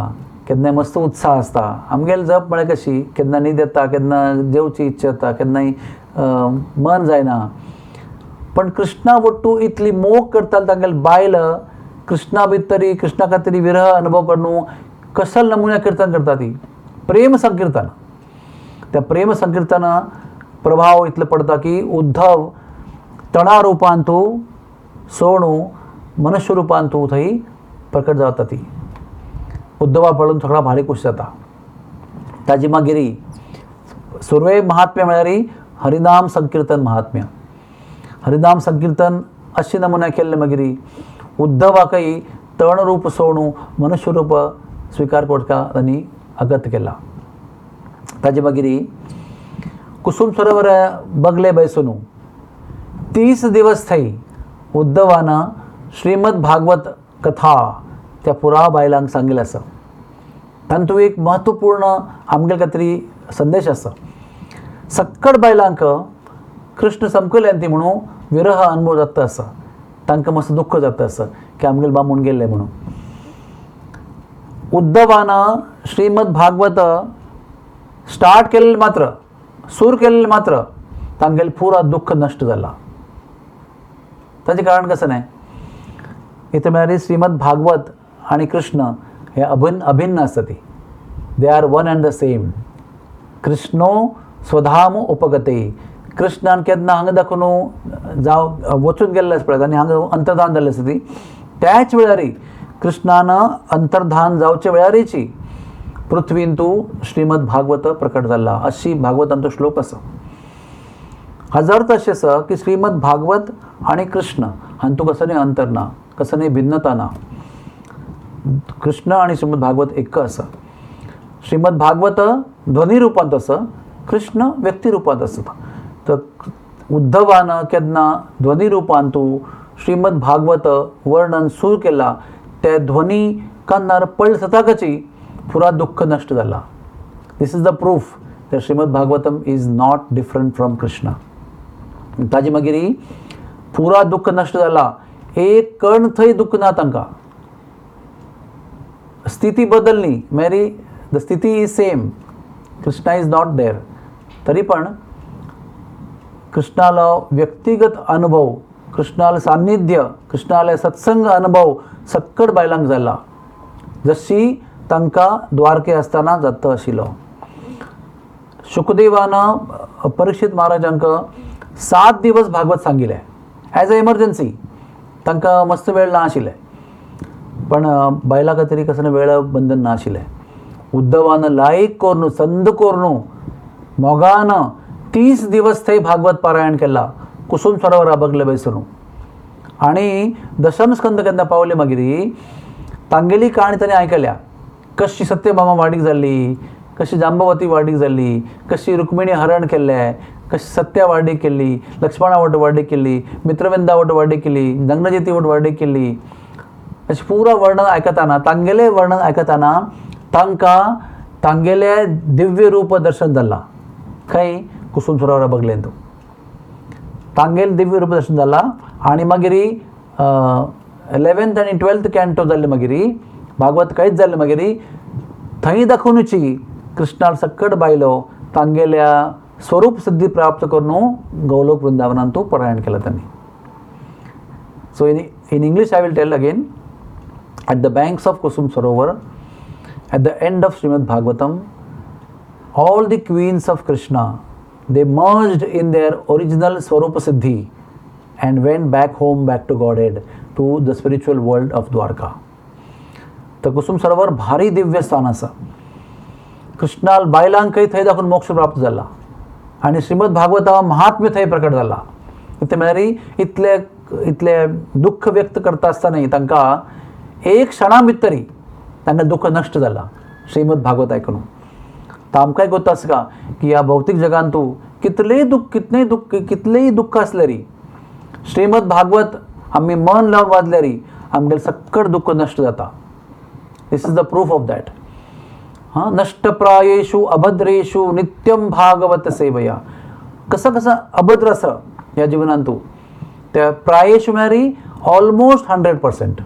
केन्नाय मस्त उत्साह आसता. आमगेले जप म्हळ्यार कशी केन्ना न्हीद येता, केन्ना जेवची इच्छा जाता, केन्नाय मन जायना. पण कृष्णा वट्टू इतली मोग करता तांगेले बायल कृष्णा भितरी कृष्णा खातीर विरह अनुभव करून कसल नमुन्या कीर्तन करता ती प्रेम संकीर्तन. त्या प्रेम संकीर्तन प्रभाव इतलो पडता की उद्धव तणा रुपान तूं सोणू मनुष्य रुपान तूं थंय प्रकट जाता ती. उद्धवा पळोवन सगळा भारी खूश जाता. ताजी मागीर सुर्वे महात्म्य म्हळ्यार हरिनाम संकीर्तन महात्म्य. हरिनाम संकीर्तन अशें नमुन्या केल्लें मागीर उद्धवाकय तण रूप सोणू मनुष्य रूप स्विकार करता तांणी अगत्य केला. ताजे मागीर कुसुम सरोवर बगले बैसून 30 दिवस थंय उद्धवान श्रीमद भागवत कथा त्या पुरा बायलांक सांगिल्लें आसा. तातूंत एक महत्वपूर्ण आमगेले खातीर संदेश आसा. सक्कड बायलांक कृष्ण समकल्यान ती म्हणून विरह अनुभव जाता आसा, तांकां मातसो दुख्ख जाता आसा की आमगेले बामूण गेल्ले म्हणून. उद्धवान श्रीमद भागवत स्टार्ट केलें मात्र, सूर केलें मात्र, तांगेलें पुरा दुख्ख नश्ट जाला. ताचें कारण कसं न्हय, इतलें म्हळ्यार श्रीमद भागवत आनी कृष्ण हे अभिन्न आसता ती. They are one and the same. कृष्णो स्वधाम उपगते. कृष्णान केन्ना हांगा दाखोवन जावं वचून गेल्ले आसा पळय आनी हांगा अंतर्धान जाल्लें आसा ती, त्याच वेळार कृष्णान अंतर्धान जावचे वेळारीची पृथ्वीन तूं श्रीमद भागवत प्रकट जाला अशी भागवतांचो श्लोक आसा. हाजो अर्थ अशें आसा की श्रीमद भागवत आनी कृष्ण हांतूं कसलें अंतर ना, कसली भिन्नता ना. कृष्ण आनी श्रीमद भागवत एक आसा. श्रीमद भागवत ध्वनी रुपांत आसा, कृष्ण व्यक्ती रुपांत आसा. तर उद्धवान केन्ना ध्वनी रुपांतू श्रीमद भागवत वर्णन सुरू केला ते ध्वनी कानार पडले सताकची पुरा दुख्ख नश्ट जाला. This is the proof that Shrimad Bhagavatam is not different from Krishna. ताजे मागीर पुरा दुख्ख नश्ट जाला, एक कण थंय दुख्ख ना तांकां. स्थिती बदलली मेरी the स्थिती is same, Krishna is not there. तरी पण कृष्णालो व्यक्तिगत अनुभव, कृष्णालो सान्निध्य, कृष्णाले सत्संग अनुभव सक्कड बायलांक जाला, जशी तांकां द्वारके आसतना जाता आशिल्लो. शुकदेवान परीक्षित महाराजांक 7 दिवस भागवत सांगिल्लें एज अ इमर्जन्सी. तांकां मस्त वेळ ना आशिल्लें, पण बायलां खातीर कसलें वेळ बंधन ना आशिल्लें. उद्धवान लायक करून संद करून मोगान 30 दिवस थंय भागवत पारायण केला कुसुम सरोवरा बगले बैसून. आनी दशम स्कंद केन्ना पावले मागीर तांगेली काणी ताणें आयकल्या, कशी सत्यभामा वाडीक जाल्ली, कशी जांबवती वाडीक जाल्ली, कशी रुक्मिणी हरण केल्लें, कशी सत्या वाडीक केल्ली, लक्ष्मणा वट वाडीक केल्ली, मित्रविंदा वट वाडीक केल्ली, नग्नजिती वट वाडीक केल्ली, अशें पुरा वर्णन आयकताना, तांगेलें वर्णन आयकताना तांकां तांगेलें दिव्य रूप दर्शन जालां. खंय? कुसुम सरोवरा बगलेन तूं तांगेलें दिव्य रूप दर्शन जालां. आनी मागीर 11th आनी 12th कॅन्टो जाल्लें, मागीर भागवत कांयच जाल्लें, मागीर थंय दाखोवनुची कृष्णाल सक्कड बायलो तांगेल्या स्वरूप सिद्धी प्राप्त करून गौलोक वृंदावनांत तूं परायण केलां तांणी. So in English I will tell again. At the banks of Kusum Sarovar, at the end of Srimad Bhagavatam, all the queens of Krishna, they merged in their original Swarupa Siddhi and went back home, back to Godhead, to the spiritual world of Dwarka. तर कुसुम सरोवर भारी दिव्य स्थान आसा. कृष्णाल बायलांकय थंय दाखोवन मोक्ष प्राप्त जाला आनी श्रीमद भागवता महात्म्य थंय प्रकट जाला. ते म्हळ्यार इतले इतले दुख्ख व्यक्त करता आसतनाय तांकां एक क्षणा भितरी तांकां दुख्ख नश्ट जाला श्रीमद भागवत आयकून. तर आमकांय गोत आसा का की ह्या भौतीक जगांत तूं कितलेय दुख्ख, कितलेय दुख्ख, कितलेय दुख्ख आसल्यारी श्रीमद भागवत आमी मन लावन वाजल्यारी आमगेलें सक्कड दुख्ख नश्ट जाता. This is the proof of that. हां, नष्टप्रायेषु अभद्रेषु नित्यं भागवत सेवया. कसं कसं अभद्र आसा ह्या जिवनांत तूं त्या प्रायेषु म्हळ्यार ऑलमोस्ट 100%,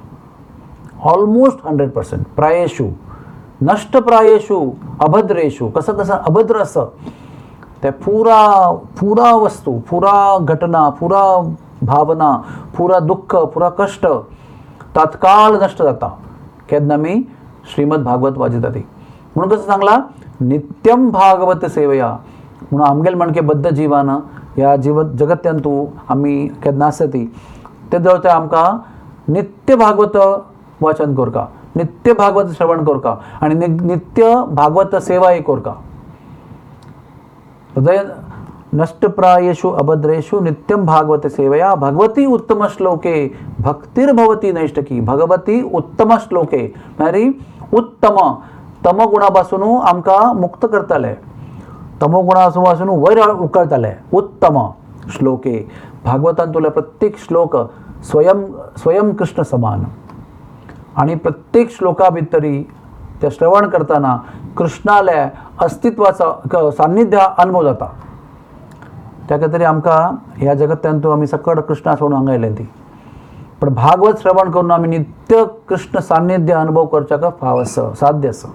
ऑलमोस्ट 100% प्रायेषु, नष्टप्रायेषु अभद्रेषु. कसं कसं अभद्र आसा त्या पुरा पुरा वस्तू, पुरा घटना, पुरा भावना, पुरा दुख्ख, पुरा कश्ट तात्काळ नश्ट जाता केन्ना आमी श्रीमद भागवत वाजयता ती. म्हणून कसं सांगलां, नित्यम भागवत सेवया. म्हणून आमगेले म्हणके बद्ध जिवान ह्या जीव जगत्यांतू आमी केन्ना आसता ती ते जवळ ते आमकां नित्य भागवत वाचन करका, नित्य भागवत श्रवण करका आनी नित्य भागवत सेवाय करका. हृदय नष्टप्रायेषु अभद्रेषु नित्यं भागवत सेवया भगवती उत्तम श्लोके भक्तिर्भवती नैष्टकी. भगवती उत्तम श्लोके म्हळ्यार उत्तम तमगुणा पासून आमकां मुक्त करताले, तमोगुणा पासून वयर उकळताले. उत्तम श्लोके भागवतांतुले प्रत्येक श्लोक स्वयं स्वयं कृष्ण समान आणि प्रत्येक श्लोका भितरी ते श्रवण करताना कृष्णाल्या अस्तित्वाचा सान्निध्य अनुभव जाता. त्या खातीर आमकां ह्या जगत्यांतू आमी सकट कृष्णा सोडून हांगा आयले ती, पण भागवत श्रवण करून आमी नित्य कृष्ण सान्निध्य अनुभव करच्याक फाव आसा, साध्य आसा.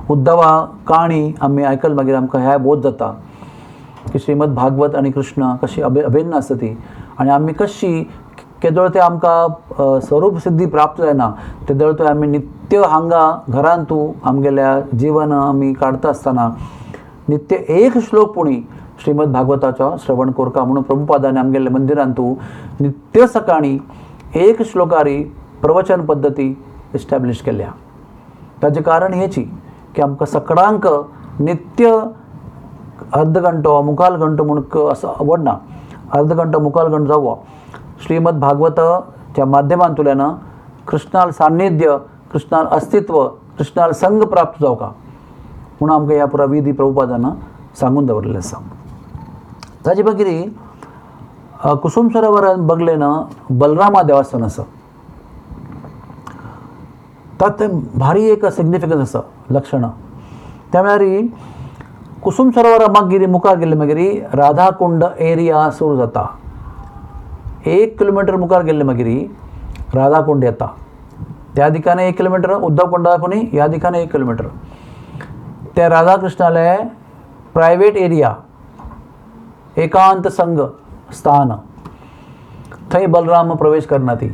उद्धवा काणी आमी आयकल मागीर आमकां ह्या बोध जाता की श्रीमद भागवत आनी कृष्ण कशी अभिन्न आसता ती आनी आमी कशी केदोळ ते आमकां स्वरूप सिद्धी प्राप्त जायना तेदोळ ते आमी नित्य हांगा घरांतू आमगेल्या जीवन आमी काडता आसतना नित्य एक श्लोक पुणी श्रीमद भागवताचो श्रवण कोरका म्हणून प्रभुपादाने आमगेल्या मंदिरांतू नित्य सकाळी एक श्लोकारी प्रवचन पद्दती इस्टॅब्लिश केल्या. ताचें कारण हेची की आमकां सकडांक नित्य अर्द घंटो मुखाल घंटो म्हूण असो आवडना, अर्द घंटो मुखाल घंटो जावो श्रीमद भागवताच्या माध्यमांतल्यान कृष्णाल सान्निध्य, कृष्णाल अस्तित्व, कृष्णाल संग प्राप्त जावका म्हणून आमकां ह्या पुरा विधी प्रभुपादान सांगून दवरिल्लें आसा. ताजे मागीर कुसुम सरोवरान बगलेन बलरामा देवस्थान आसा. तातूंत भारी एक सिग्निफिकन्स आसा लक्षणां. त्या म्हळ्यार कुसुम सरोवरा मागीर मुखार गेले मागीर राधाकुंड एरिया सुरू जाता. 1 किलोमिटर मुखार गेल्ले मागीर राधाकुंड येता. त्या दिकाने 1 किलोमिटर उद्धव कुंडा कोणी ह्या दिकाने 1 किलोमिटर. त्या राधाकृष्णाले प्रायवेट एरिया, एकांत संघ स्थान, थंय बलराम प्रवेश करना ती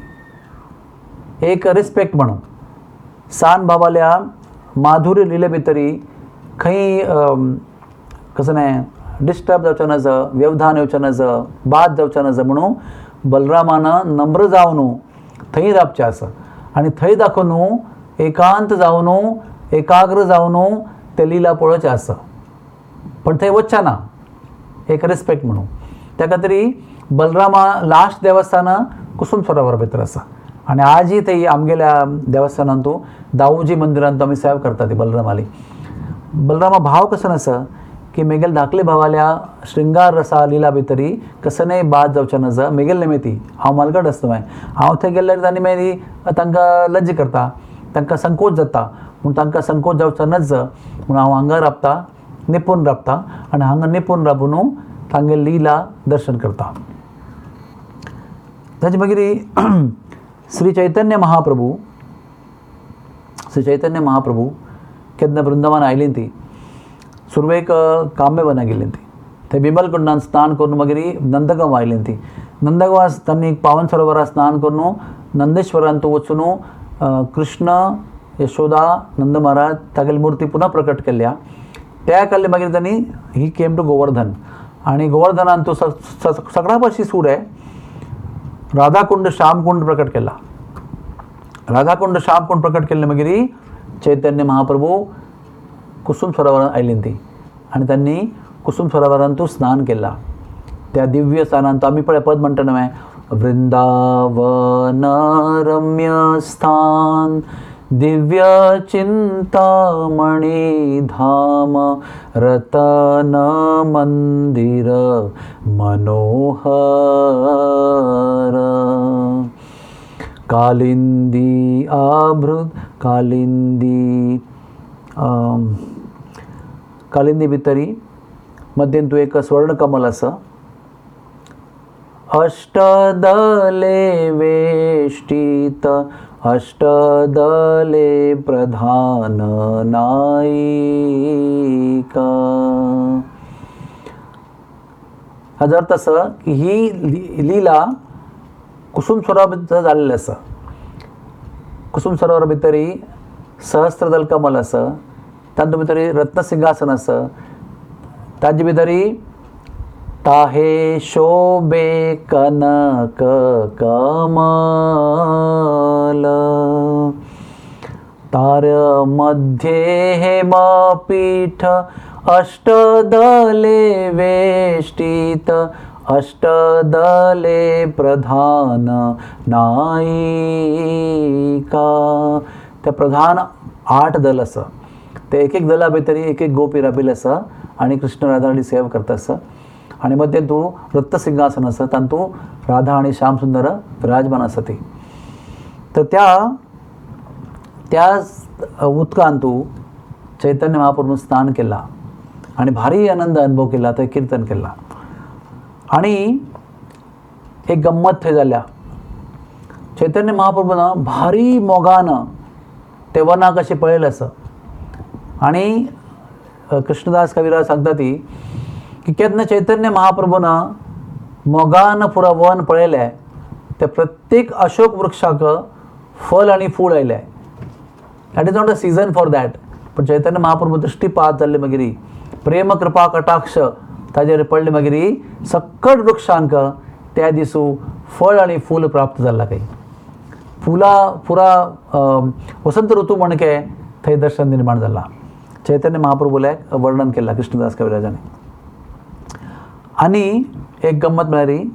एक रिस्पेक्ट म्हणून. सान बाबाल्या माधुर्य लिले भितरी खंय कसं न्हय डिस्टर्ब जावचें नज, व्यवधान येवचें नज, बाद जावचें नज म्हणून बलरामान नम्र जावन थंय रावचें आसा आनी थंय दाखोवन एकांत जावन एकाग्र जावन ते लिला पळोवचें आसा, पण थंय वचचें ना, एक रिस्पेक्ट म्हणून. त्या खातीर बलरामा लास्ट देवस्थान कुसुम सरोवर भितर आसा आनी आजय थंय आमगेल्या देवस्थानांतू दाऊजी मंदिरांत आमी सेवा करता ती बलरामाली. बलरामा भाव कसो आसा की मेगेल धाकले भावाल्या श्रृंगार रसा लिला भितरी कसनय बाद जावचें नज मेगेल निमिती हांव मालगड आसता मागीर हांव थंय गेल्यार तांणी मागीर तांकां लज्ज करता, तांकां संकोच जाता, म्हूण तांकां संकोच जावचो नज म्हूण हांव हांगा राबता, निपून राबता आनी हांगा निपून राबून तांगेली लिला दर्शन करता. ताचे मागीर श्री चैतन्य महाप्रभू, श्री चैतन्य महाप्रभू केन्ना वृंदावन आयली ती सुरवेक काम्यवना गेली ती, थंय बिमल कुंडान स्नान करून मागीर नंदगांव आयली ती. नंदगांव तांणी पावन सरोवरार स्नान करून नंदेश्वरांत वचून कृष्ण यशोदा नंद महाराज तागेली मूर्ती पुनः प्रकट केल्या. त्या काडले मागीर तांणी ही केम टू गोवर्धन आनी गोवर्धनान तो सगळ्या पाशी सूर आहे राधाकुंड श्यामकुंड प्रकट केला. राधाकुंड श्यामकुंड प्रकट केल्ले मागीर चैतन्य महाप्रभू कुसुम सरोवरान आयली ती आनी तांणी कुसुम सरोवरान तूं स्नान केला. त्या दिव्य स्थानान आमी पळय पद म्हणटा न्हय, वृंदावन रम्य स्थान दिव्य चिंतामणी धाम रतन मंदिर मनोहर कालिंदी आभृत कालिंदी कालिंदी भितरी मध्येन तूं एक स्वर्ण कमल आसा. अष्टदले वेष्टित अष्टदले प्रधान नायिका. हाजो अर्थ आसा की ही लिला कुसुम सरोवर भितर जाल्लें आसा. कुसुम सरोवर भितरी सहस्त्रदल कमल आसा, तातूंत भितरी रत्नसिंहासन आसा, ताजे भितरी ताहे शोभे कनक कमल तार मध्ये हेमपीठ अष्टदले वेष्टित अष्टदले प्रधान नायिका. त्या प्रधान 8 दल आसा, ते एक एक दला भितरी एक एक गोपी राबिल्ले आसा आनी कृष्ण राधा आनी सेवा करता आसा. आनी मध्यें तूं रत्नसिंहासन आसा, तातूंत राधा आनी श्याम सुंदर विराजमान आसा ती. तर त्या त्या उदकान तूं चैतन्य महाप्रभू स्नान केला आनी भारी आनंद अनुभव केला, थंय किर्तन केला. आनी एक गम्मत थंय जाल्या, चैतन्य महाप्रभून भारी मोगान ते वनाक अशें पळयलें आसा. आनी कृष्णदास कविराज सांगता ती की केन्ना चैतन्य महाप्रभून मोगान पुरा वन पळयलें ते प्रत्येक अशोक वृक्षाक फल आनी फूल आयलें. That is not a season for that. पण चैतन्य महाप्रभू दृष्टीपात जाल्ले मागीर प्रेम कृपा कटाक्ष ताजेर पडले मागीर सक्कट वृक्षांक त्या दिसू फळ आनी फूल प्राप्त जाला काही फुलां पुरा वसंत ऋतू म्हणके थंय दर्शन निर्माण जाला. चैतन्य महाप्रभूले वर्णन केलां कृष्णदास कविराजाने. आनी एक गम्मत म्हळ्यार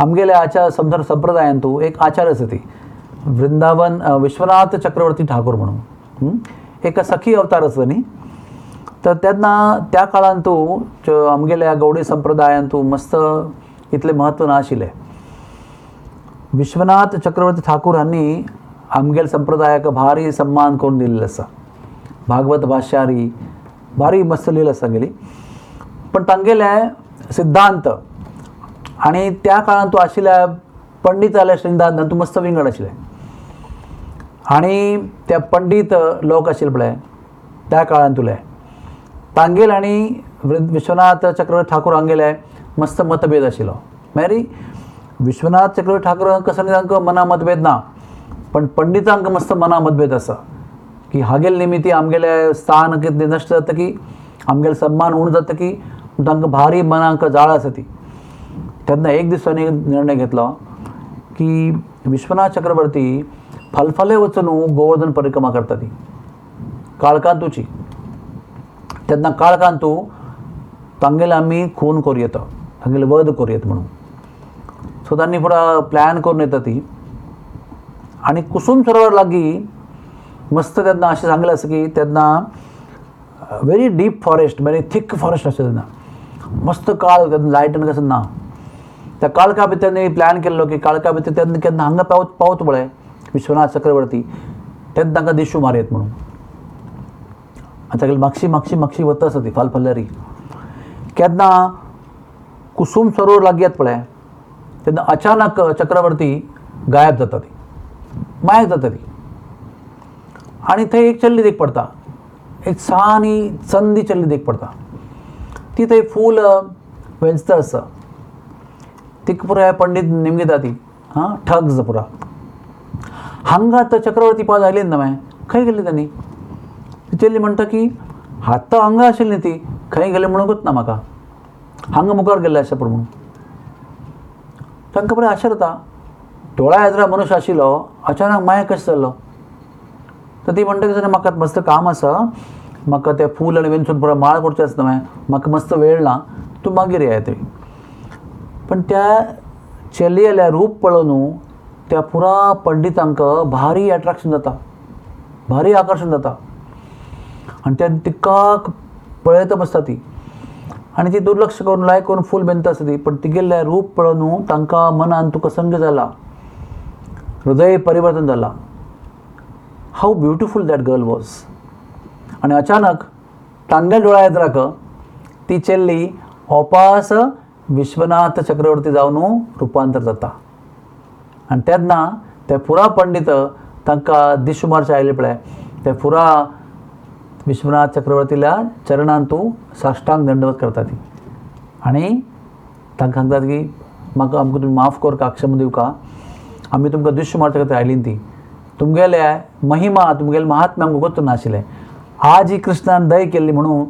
आमगेल्या आचार संप्रदायांतू एक आचार आसा ती वृंदावन विश्वनाथ चक्रवर्ती ठाकूर म्हणून एक सखी अवतार आसा न्ही. तर तेन्ना त्या काळांतू आमगेल्या गौडी संप्रदायांतू मस्त इतलें म्हत्व नाशिल्लें. विश्वनाथ चक्रवर्ती ठाकूर हांणी आमगेल्या संप्रदायाक भारी सन्मान करून दिल्लो आसा. भागवत भाष्यारी भारी मस्त लिहिलं आसा गेली. पण तांगेले सिद्धांत आनी त्या काळांत आशिल्ल्या पंडिताले सिद्धांत तूं मस्त विंगड आशिल्ले. आनी त्या पंडीत लोक आशिल्ले पळय त्या काळांतुले तांगेल आनी विश्वनाथ चक्रवर्ती ठाकूर हांगेले मस्त मतभेद आशिल्लो. मागीर विश्वनाथ चक्रवर्ती ठाकूर कसो तांकां मना मतभेद ना, पण पंडितांक मस्त मना मतभेद आसा की हागेल निमित्ती आमगेले स्थान कितें नश्ट जाता की आमगेले सन्मान उणो जाता की तांकां भारी मनाक जाळ आसा ती. तेन्ना एक दीस तांणी निर्णय घेतलो की विश्वनाथ चक्रवर्ती फालफाले वचून गोवर्धन परिक्रमा करता ती काळकांतूची. तेन्ना काळकांतू तांगेले आमी खून करूं येता, तांगेले वध करूं येता म्हणून. सो तांणी पुरा प्लॅन करून येता ती. आनी कुसुम सरोवर लागीं मस्त तेन्ना अशें सांगलें आसा की तेन्ना very deep forest, very thick forest आसता तेन्ना मस्त काळ, तेन्ना लायट आनी कसो ना. त्या काळखा भितर तांणी प्लॅन केल्लो की काळखा भितर तेन्ना केन्ना हांगा पावत पावत पळय विश्वनाथ चक्रवर्ती तेन्ना तांकां दिशू मारयत म्हणून. आनी तागेली मागशी मागशी मागशी वता आसा ती फालफाल्यारी. केन्ना कुसुम सरोवर लागीं येता पळय तेन्ना अचानक चक्रवर्ती गायब जाता ती, मायक जाता ती. आनी थंय एक चल्ली देख पडटा, एक सानी चंदी चल्ली देख पडटा. ती थंय फूल वेंचता आसा. तिका पुराय पंडीत निमगिता ती हां ठग्स पुरा. हांगा आतां चक्रवर्ती पाद आयली ना मागीर खंय गेली तांणी. ती चली म्हणटा की आतां हांगा आशिल्ली ती खंय गेली म्हणूंकच ना म्हाका, हांगा मुखार गेल्ले आसा पूण म्हणून. तांकां बरें आशा जाता दोळ्या एदरा मनुष्य आशिल्लो अचानक माया कशें जालो. तर ती म्हणटा की म्हाका मस्त काम आसा, म्हाका तें फूल आनी वेंचून पुरो माळ करचें आसता मागीर म्हाका मस्त वेळ ना, तूं मागीर येयात थंय. पण त्या चलयेल्या रूप पळोवन त्या पुरा पंडितांक भारी एट्रेक्शन जाता, भारी आकर्शण जाता. आनी त्या तिका पळयता बसता ती आनी ती दुर्लक्ष करून लायक करून फूल बेंदता आसता ती. पण तिगेलें रूप पळोवन तांकां मनान तुका संग जाला, हृदय परिवर्तन जाला. How beautiful that girl was. आनी अचानक तांगेल्या दोळ्या एदराक ती चेल्ली ओपास विश्वनाथ चक्रवर्ती जावन रुपांतर जाता. आनी तेन्ना ते पुरा पंडीत तांकां दिशू मारचे आयले पळय ते पुरा विश्वनाथ चक्रवर्तील्या चरणांतू साष्टांग दंडवत करता ती. आनी तांकां सांगतात की म्हाका आमकां तुमी माफ करका, क्षमा दिवका, आमी तुमकां दिशू मारचे खातीर आयली ती, तुमगेले महिमा तुमगेले महात्म्य आमकां गोत्त नाशिल्लें, आज ही कृष्णान दय केल्ली म्हणून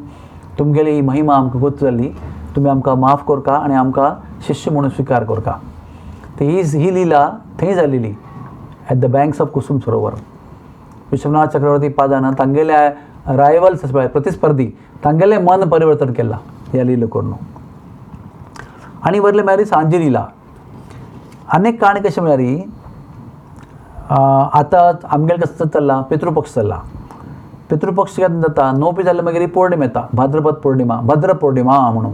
तुमगेली ही महिमा आमकां गोत्त जाल्ली, तुमी आमकां माफ करका आनी आमकां शिष्य म्हणून स्विकार करका. तर ही लिला थंय जालेली at the banks of Kusum Sarovar. Vishwanath Chakravarti पादान तांगेल्या रायवल्स पळय प्रतिस्पर्धी तांगेलें मन परिवर्तन केलां ह्या लिला करून. आनी वरले म्हळ्यार सांजी लिला. आनी एक काणी कशी म्हळ्यार आतां आमगेलें कसो चल्ला पितृपक्ष चल्ला. पितृपक्ष केन्ना जाता नोपी जाल्यार मागीर पौर्णिमा येता, भाद्रपद पौर्णिमा, भद्र पौर्णिमा म्हणून.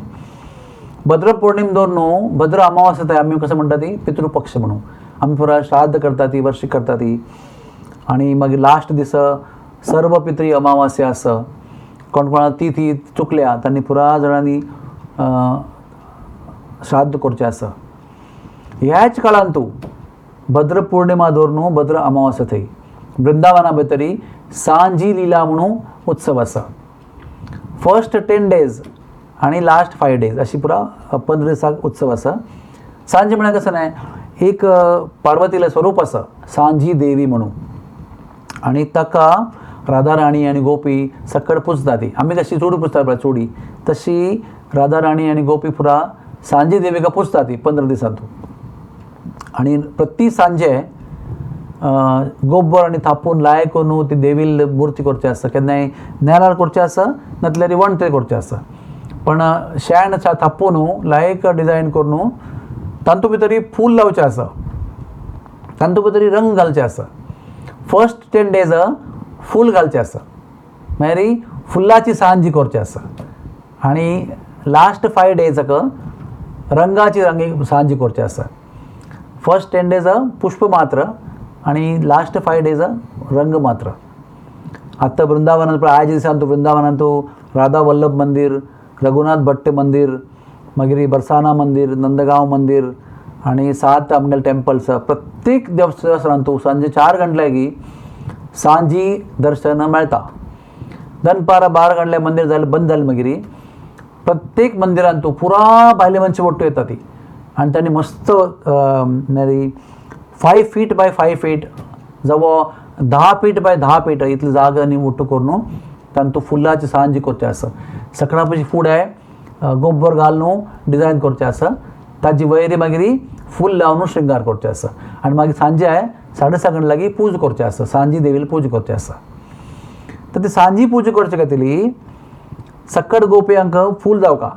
भद्र पौर्णिमा दवर न्हू भद्र अमावास येता, आमी कसं म्हणटा ती पितृपक्ष म्हणून. आमी पुरा श्राद्ध करता ती, वर्शीक करता ती. आनी मागीर लास्ट दीस सर्व पित्री अमावास्या आसा, कोण कोणा ती ती चुकल्या तांणी पुरा जाणांनी श्राद्ध करचें आसा. ह्याच काळांत तूं भद्र पौर्णिमा दवर न्हू भद्र अमावास्या थंय वृंदावना भितरी सांजी लिला म्हणून उत्सव आसा. First 10 days आनी लास्ट 5 डेज अशी पुरा 15 दिसाक उत्सव आसा. सांजे म्हळ्यार कसं न्हय, एक पार्वतीलें स्वरूप आसा सांजी देवी म्हणून, आनी ताका राधा राणी आनी गोपी सकड पुजता ती. आमी कशी चुडी पुजता पळय चुडी, तशी राधा राणी आनी गोपी पुरा सांजी देवीका पुजता ती 15 दिसांतू. आनी प्रति सांजे गोबर आनी थापून लाय करून ती देवील मूर्ती करची आसता. केन्नाय नेरार करचें आसा, नातल्यार वणतेर करचें आसा. पण शेण थापून लायक डिजायन करून तातूंत भितर फूल लावचें आसा, तातूंत भितर रंग घालचे आसा. फर्स्ट 10 डेज फूल घालचें आसा, मागीर फुलाची सांजी करची आसा, आनी लास्ट 5 डेजाक रंगाची रंगी सांजी करची आसा. फर्स्ट 10 डेज पुष्प मात्र आनी लास्ट 5 डेज रंग मात्र. आतां वृंदावनांत पळय आयज दिसान तूं वृंदावनांत राधा वल्लभ मंदीर, रघुनाथ भट्ट मंदीर, मागीर बरसाना मंदीर, नंदगांव मंदीर आनी 7 आमगेले टेम्पल्स. प्रत्येक देवस्थानांत तूं सांजे 4 गंटल्यागी सांजी दर्शन मेळटा. दनपारा 12 गंटल्या मंदीर जालें बंद जालें मागीर प्रत्येक मंदिरांत तूं पुरा भायले मनशां ಒಟ್ಟು येता ती, आनी तांणी मस्त मागीर 5 फीट बाय 5 फीट जावं 10 फीट बाय 10 फीट इतली जागा आनी ಒಟ್ಟು करून तांतूं फुलाची सांजी करचें आसा. सकाळ पयलीं फुडें गोबर घालून डिजायन करचें आसा, ताजी वयरी मागीर फूल लावन शृंगार करचें आसा. आनी मागीर सांजे 7:30 लागीं पूजा करचें आसा, सांजी देवीला पूजा करचें आसा. तर ती सांजी पूजा करचे खातीर सक्कड गोपयांक फूल जावका.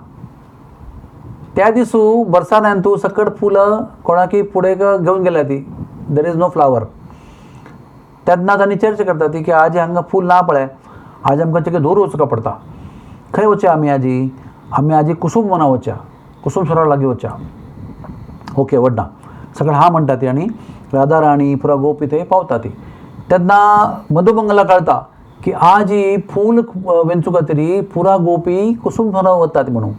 त्या दिसू बरसानान तूं सक्कड फुलां कोणाकी फुडें घेवन गेल्या ती, there is no flower. तेन्ना तांणी चर्चा करता ती की आज हांगा फूल ना पळय, आज आमकां चिके दूर वचूंक पडटा. खंय वचया आमी आजी? आमी आजी कुसूम वना वचया, कुसूम सरोवर लागीं वचया. ओके वडना सगळें हा म्हणटा ती, आनी राधा राणी पुरा गोपी थंय पावता ती. तेन्ना मधुमंगला कळटा की आज ही फूल वेंचूं खातीर पुरा गोपी कुसूम सरोवर वता ती म्हणून.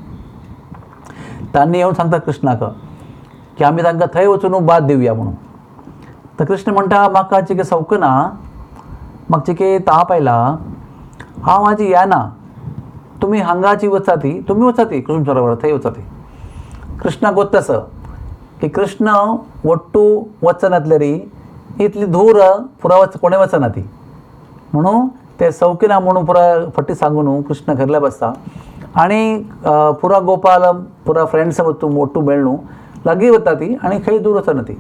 तांणी येवन सांगता कृष्णाक की आमी तांकां थंय वचून बाद दिवया म्हणून. तर कृष्ण म्हणटा म्हाका चिके सौक ना, म्हाका चिके ताप आयला, हांव आजी येना, तुमी हांगाची वचा ती, तुमी वचा ती कुसूम सरोवर थंय वचा ती. कृष्णाक गोत्त आसा की कृष्ण ಒಟ್ಟು वचनातले इतली धूर पुरा वच कोणें वचना ती, म्हणून ते सौकिना म्हणून पुरा फटी सांगून कृष्ण घरल्या बसता. आनी पुरा गोपाल पुरा फ्रेंड्स वतू मोटू मेळ्ळू लागीं वता ती आनी खंय दूर वचना ती.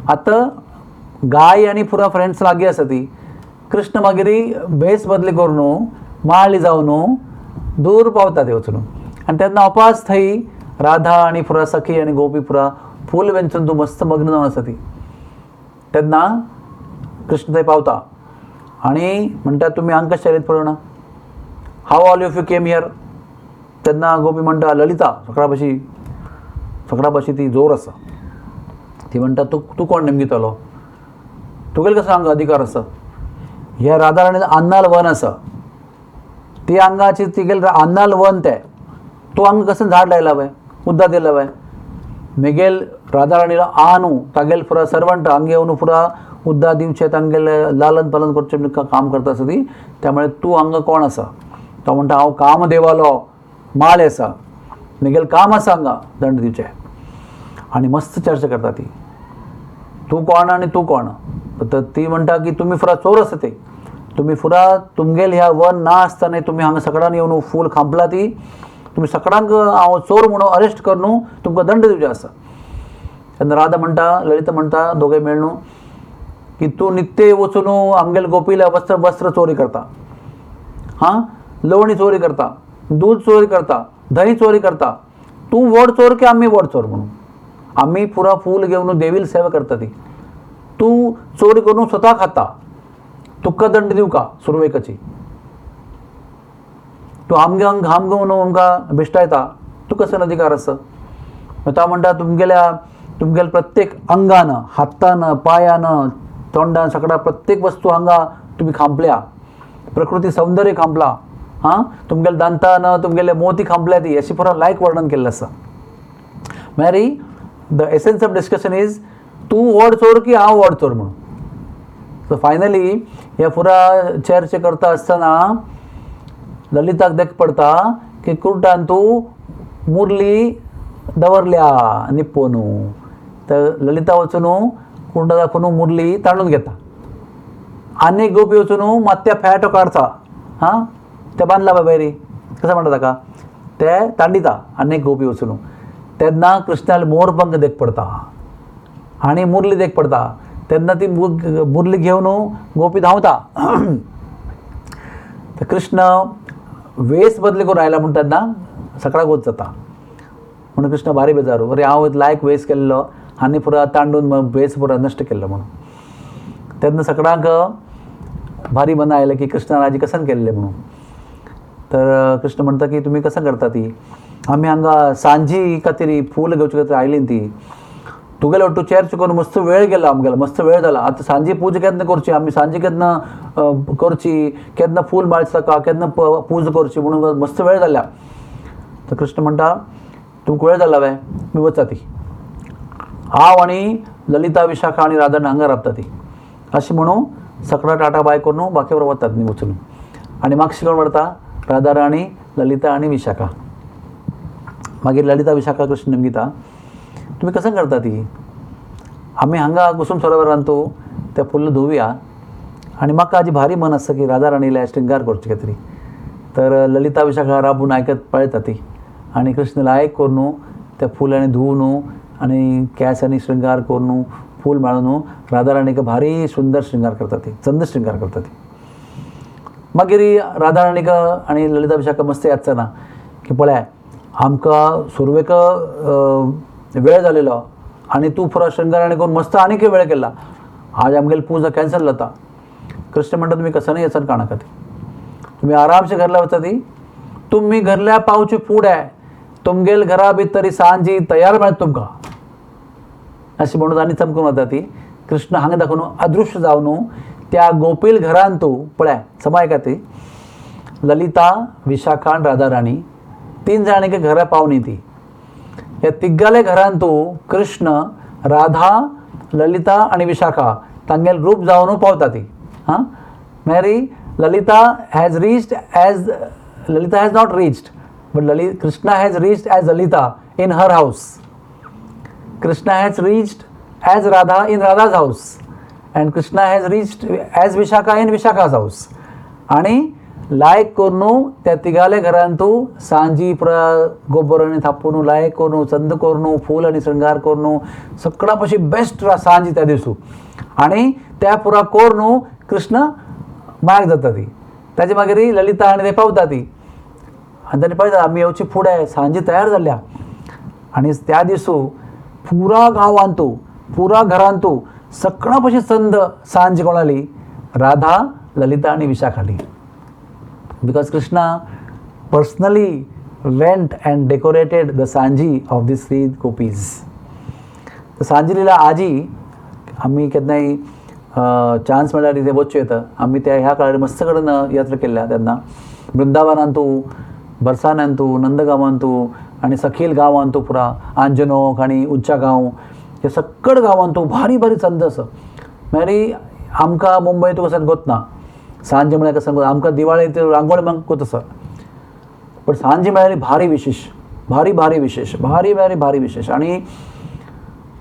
आतां गाय आनी पुरा फ्रेंड्स लागीं आसा ती, कृष्ण मागीर भेस बदली करून माळी जावन दूर पावता ते वचून. आनी तेन्ना अपास थंय राधा आनी पुरा सखी आनी गोपी पुरा फूल वेंचून तूं मस्त मग्न जावन आसा ती. तेन्ना कृष्ण थंय पावता आनी म्हणटा तुमी हांगा कशें आयलीत पळोवना, how all of you came here. तेन्ना गोपी म्हणटा ललिता सगळ्या सगळ्या भाशे ती जोर आसा. ती म्हणटा तूं तूं कोण नेमकितलो, तुगेलो कसो हांगा अधिकार आसा? ह्या राधा राणी अन्नाल वन आसा, ती हांगाची तिगेल अन्नाल वन ते तूं हांगा कसं झाड लायला वय, उद्दा दिला वय? मेगेल राधा राणीला आनू तागेल पुरा सर्वंट हांगा येवन पुरा उद्दा दिवचे, तांगेले लालन पालन करचें म्हणून काम करता आसा ती, त्यामुळे तूं हांगा कोण आसा? तो म्हणटा हांव कामदेवालो माळ आसा, मेगेल काम आसा हांगा दंड दिवचें. आनी मस्त चर्चा करता ती, तूं कोण आनी तूं कोण. तर ती म्हणटा की तुमी फुरा चोर आसा ते, तुमी फुरा तुमगेल ह्या वन ना आसतना तुमी हांगा सगळ्यान येवन फूल खांपला ती, तुमी सगळ्यांक हांव चोर म्हणून अरेस्ट करून तुमकां दंड दिवचें आसा. तेन्ना राधा म्हणटा ललिता म्हणटा दोगांय मेळ्ळू की तूं नित्य वचून आमगेले गोपीला वस्त्र वस्त्र चोरी करता, हां लवणी चोरी करता, दूध चोरी करता, दही चोरी करता, तूं व्हड चोर की आमी व्हड चोर म्हणून? आमी पुरा फूल घेवन देवील सेवा करता ती, तूं चोरी करून स्वता खाता, तुका दंड दिवं का सुरवेकाची? तूं आमगे घाम घेवन आमकां भेश्टायता, तुका कसो अधिकार आसा? तो म्हणटा तुमगेल्या तुमगेल्या प्रत्येक अंगान, हातान, पायान, तोंडान सगळ्या प्रत्येक वस्तू हांगा तुमी खांपल्या, प्रकृती सौंदर्य खांपला, हां तुमगेल्या दांतान तुमगेले मोती खांपल्या ती, अशी पुरा लायक वर्णन केल्लें आसा. मागीर the essence of discussion is तूं व्हड चोर की हांव व्हड चोर म्हणून. सो फायनली हे पुरा चर्चा करता आसतना ललिताक देख पडटा की कुर्टान तूं मुरली दवरल्या निपोवन. तर ललिता वचून कुर्टा दाखोवन मुरली ताणून घेता. आनी गोपी वचून मात त्या फेटो काडता, हां ते बांदला बाय बरी कसं म्हणटा ताका ते तांडिता. आनी गोपी वचून तेन्ना कृष्णाले मोरपंख देख पडता आनी मुरली देख पडता. तेन्ना ती मुरली घेवन गोपी धांवता. तर कृष्ण वेस बदली करून आयला म्हूण तेन्ना सकाळक वच जाता. म्हणून कृष्ण भारी बेजारू, अरे हांव लायक वेस केल्लो आनी पुरा तांडून वेस पुरा नश्ट केल्लो म्हणून. तेन्ना सगळ्यांक भारी मना आयलें की कृष्णान आजी कसन केल्लें म्हणून. तर कृष्ण म्हणटा की तुमी कसं करता ती, आमी हांगा सांजी खातीर फूल घेवचे खातीर आयली ती, तुगेलो ಒಟ್ಟು चेर चुकोवन मस्त वेळ गेला आमगेलो, मस्त वेळ जाला. आतां सांजी पूजा केन्ना करची, आमी सांजी केन्ना करची, केन्ना फूल माळचे ताका, केन्ना पूजा करची म्हणून मस्त वेळ जाल्या. तर कृष्ण म्हणटा तुमकां वेळ जाला वे, मी वचा ती, हांव आनी ललिता विशाखा आनी राधा हांगा राबता ती. अशें म्हणून सगळा टाटा बाय करून बाकी बरोबर वतात न्ही वचून. आनी मागशी कोण व्हरता, राधा राणी, ललिता आनी विशाखा. मागीर ललिता विशाखा कृष्ण निमगिता, तुमी कसं करता ती, आमी हांगा कुसुम सरोवरांत त्या फुल्ल धुवया आनी म्हाका आजी भारी मन आसता की राधा राणीला श्रृंगार करचे कितें तरी. तर ललिता विशाखा राबून आयकत पळयता ती आनी कृष्ण लायक करून त्या फुलांनी धुवन आनी केंसांनी श्रृंगार करून फूल माळून राधा राणीक भारी सुंदर श्रृंगार करता ती, चंद श्रृंगार करता ती. मागीर राधा राणीक आनी ललिता विशाखा मस्त याद जाना की पळय आमकां सुरवेक वेळ जालेलो आनी तूं पुरो श्रृंगार आनी करून मस्त आनीक वेळ केला, आज आमगेली पूजा कॅन्सल जाता. कृष्ण म्हणटा तुमी कसं नाही वचन काणा खातीर, तुमी आरामसे घरला वचा ती, तुमी घरल्या पावचे फुडें तुमगेल घरा भितर सांजी तयार मेळत तुमकां. अशें म्हणून आनी चमकून वता ती. कृष्ण हांगा दाखोवन अदृश्य जावन त्या गोपील घरान तूं पळय समाय का ती ललिता विशाखा आनी राधा राणी तीन जाणांक घरा पावनी ती. ह्या तिगाले घरान तूं कृष्ण राधा ललिता आनी विशाखा तांगेल रूप जावन पावता ती. हां Mary Lalita has reached as Lalita has not reached but Krishna has reached as Lalita in her house. Krishna has reached as Radha in Radha's house and Krishna has reached as Vishakha in Vishakha's house. आणि लायक करून त्या तिगाले घरांत तूं Sanji पुरा गोबरांनी थापून लायक करून चंद करून फूल आनी श्रृंगार करून सगळ्या पशी बेस्ट सांजी त्या दिसू. आनी त्या पुरा करून कृष्ण मायक जाता ती. ताजे मागीर ललिता आनी ते पावता ती आनी ताणी पळयता आमी येवची फुडें सांजी तयार जाल्या. आनी त्या दिसू पुरा गांवांतू पुरा घरांतू सगळ्या पशी चंद सांज कोणाली, राधा ललिता आनी विशाखाली. Because Krishna personally went and decorated the Sanji of these three gopis. तर सांजी लिला आजी आमी केन्नाय चान्स मेळ्ळ्यार ते वचचें येता. आमी त्या ह्या काळार मस्त कडेन यात्रा केल्ल्या तेन्ना वृंदावनांतू, बरसान्यांतू, नंदगांवांतू आनी सखील गांवांतू पुरा आंजनोक आनी उंचा गांव हे सक्कड गांवांतू भारी भारी चंद आसा. मागीर आमकां मुंबयत वचून गोतना सांजे म्हळ्यार कसं आमकां दिवाळी रांगोळी मागूंक आसा, पण सांजे म्हळ्यार भारी विशेश, भारी भारी विशेश, भारी भारी भारी विशेश. आनी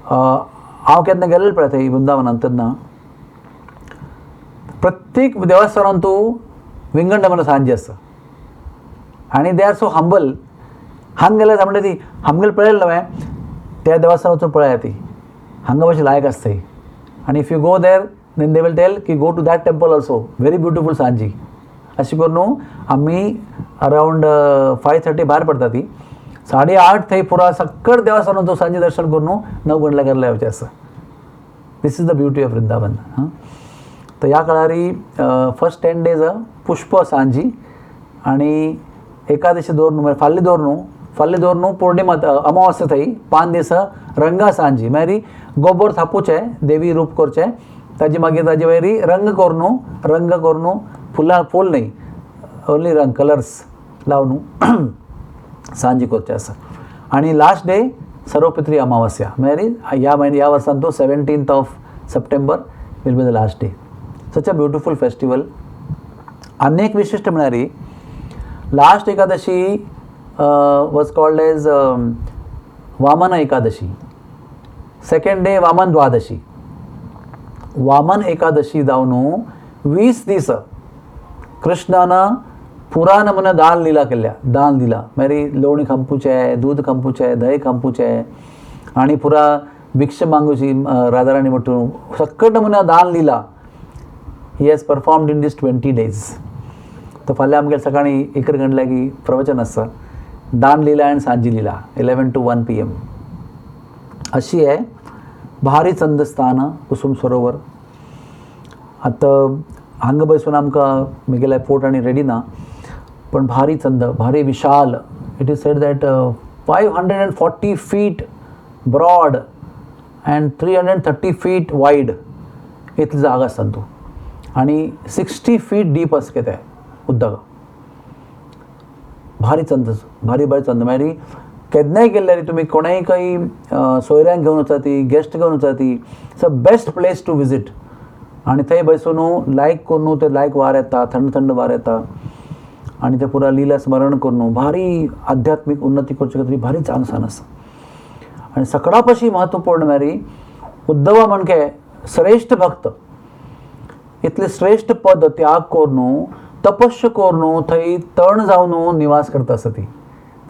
हांव केन्ना गेल्लें पळय थंय वृंदावनांत तेन्ना प्रत्येक देवस्थानांत तूं विंगड म्हणून सांजी आसा आनी they are so humble. हांगा गेल्यार म्हणटा ती आमगेले पळयलें न्हय त्या देवस्थानार वचून पळया ती हांगा मातशी लायक आसता. आनी if you go there then they will tell की go to that temple also very beautiful Sanji. अशें करून आमी अरावंड 5:30 भायर पडटा ती, 8:30 थंय पुरा सक्कड देवस्थानाचो सांजे दर्शन करून 9 गणल्या घरला येवचें आसा. This is the beauty of Vrindavan. हां तर ह्या काळारी फर्स्ट 10 डेज पुष्प सांजी आनी एकादशी दवरून म्हळ्यार फाल्ली दवरून, फाल्ली दवरून पौर्णिमा अमावास्या थंय 5 दीस रंगा सांजी मागीर गोबर थापूचें देवी रूप करचें ताजे मागीर ताजे वयर रंग करून, रंग करून फुलां फूल न्ही ओन्ली रंग कलर्स लावन सांजी करचें आसा. आनी लास्ट डे सर्वपित्री अमावास्या म्हळ्यार ह्या म्हयन्या ह्या वर्सान तो 17th of September will be the last day. Such a beautiful festival. आनी एक विशिश्ट म्हळ्यार last Ekadashi was called as Vamana Ekadashi, second day Vaman Dwadashi. Vaman Ekadashi जावन 20 दीस कृष्णान पुरा नमुना दान लिला केल्या, दान दिला मागीर लोणी खांपूचें, दूद खांपूचें, दही खांपूचें आनी पुरा भिक्षा मागुची राधाराणी म्हटून सक्कट नमुना दान Lila he has performed in this 20 days. तर फाल्यां आमगेर सकाळीं 1 घंटे लागीं प्रवचन आसा, दान लिला आनी सांजी लिला 11 to 1 PM. अशी आहे भारी चंद स्थान कुसुम सरोवर. आतां हांगा बसून आमकां म्हगेले फोट आनी रेडी ना, पण भारी चंद, भारी विशाल. It is said that 540 feet broad and 330 feet wide इतली जागा आसता तूं आनी 60 फीट डीप आसा तें उदक. भारी चंद, भारी भारी चंद. मागीर केन्नाय गेल्यार तुमी कोणाय काही सोयऱ्यांक घेवन वचात, गेस्ट घेवन वचात, it's a best place to visit. आनी थंय बसून लायक करून ते लायक वार येता, थंड थंड वार येता आनी ते पुरा लिला स्मरण करून भारी आध्यात्मीक उन्नती करचे खातीर भारी चांगसान आसा. आनी सगळ्या पशी महत्वपूर्ण म्हळ्यार उद्धवा म्हणके श्रेष्ठ भक्त, इतले श्रेष्ठ पद त्याग करून तपस्या करून थंय तण जावन निवास करता आसा ती.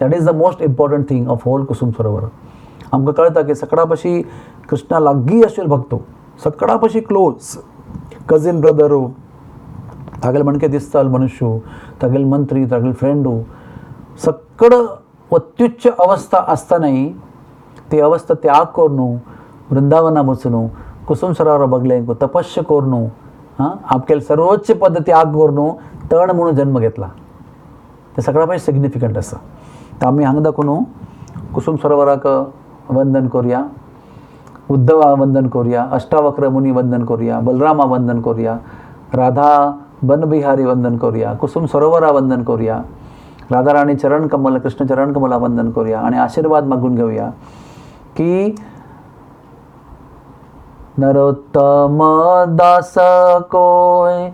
That is the most important thing of whole Kusum Sarovar. आमकां कळटा की सगळ्या पशी कृष्णा लागीं आशिल्लो भक्त, सगळ्या पशी क्लोज कजीन ब्रदरू, तागेले म्हणके दिसताल मनुष्य, तागेले मंत्री, तागेले फ्रेंडू, सगळं अत्युच्च अवस्था आसतनाय ती अवस्था त्याग करून वृंदावना वचून कुसुम सरोवरा बगले तपस्या करून हां आपकेले सर्वोच्च पद त्याग करून तण म्हणून जन्म घेतला. ते सगळ्या पयलीं सिग्निफिकंट आसा. तर आमी हांगा दाखोवन कुसुम सरोवराक वंदन करुया, उद्धवा वंदन करुया, अष्टावक्र मुनी वंदन करुया, बलरामा वंदन करुया, राधा बनबिहारी वंदन करुया, कुसुम सरोवरा वंदन करुया, राधाराणी चरण कमल, कृष्ण चरण कमला वंदन करुया आणि आशीर्वाद मागून घेऊया की नरोत्तम दास कोय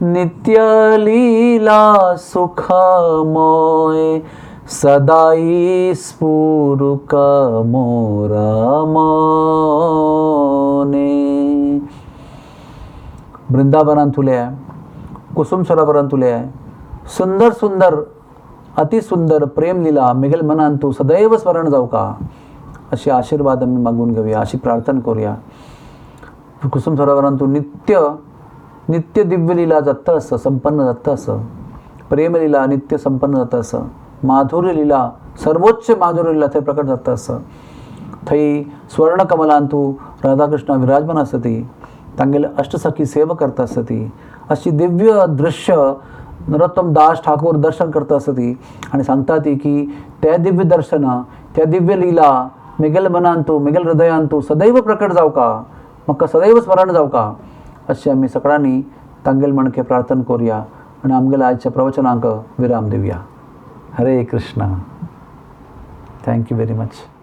नित्य लीला सुखमय सदाई स्फुरुक मोरा मने. वृंदावनांतुले आहे, कुसुम सरोवरांतुले आहे, सुंदर सुंदर अतिसुंदर प्रेमलीला मिगेल मनांतू सदैव स्मरण जाऊ का अशी आशीर्वाद आम्ही मागून घेऊया, अशी प्रार्थना करूया. कुसुम सरोवरांतू नित्य नित्य दिव्यलीला जाता असं संपन्न जाता असं, प्रेमलीला नित्य संपन्न जाता असं, माधुर्य लीला सर्वोच्च माधुर्य लीला थंय प्रकट जाता असं. थंय स्वर्णकमलांतू राधाकृष्ण विराजमान आसती, तांगेले अष्टसखी सेवा करता आसती, अशी दिव्य दृश्य नरोत्तम दास ठाकूर दर्शन करता आसती आणि सांगता ती की त्या दिव्य दर्शन, त्या दिव्य लीला मेगेल मनांतू मेगेल हृदयांतू सदैव प्रकट जावं का, म्हाका सदैव स्मरण जावं का अशें आमी सगळ्यांनी तांगेल म्हणके प्रार्थना करुया आनी आमगेल्या आयच्या प्रवचनांक विराम दिवया. Hare Krishna. Thank you very much.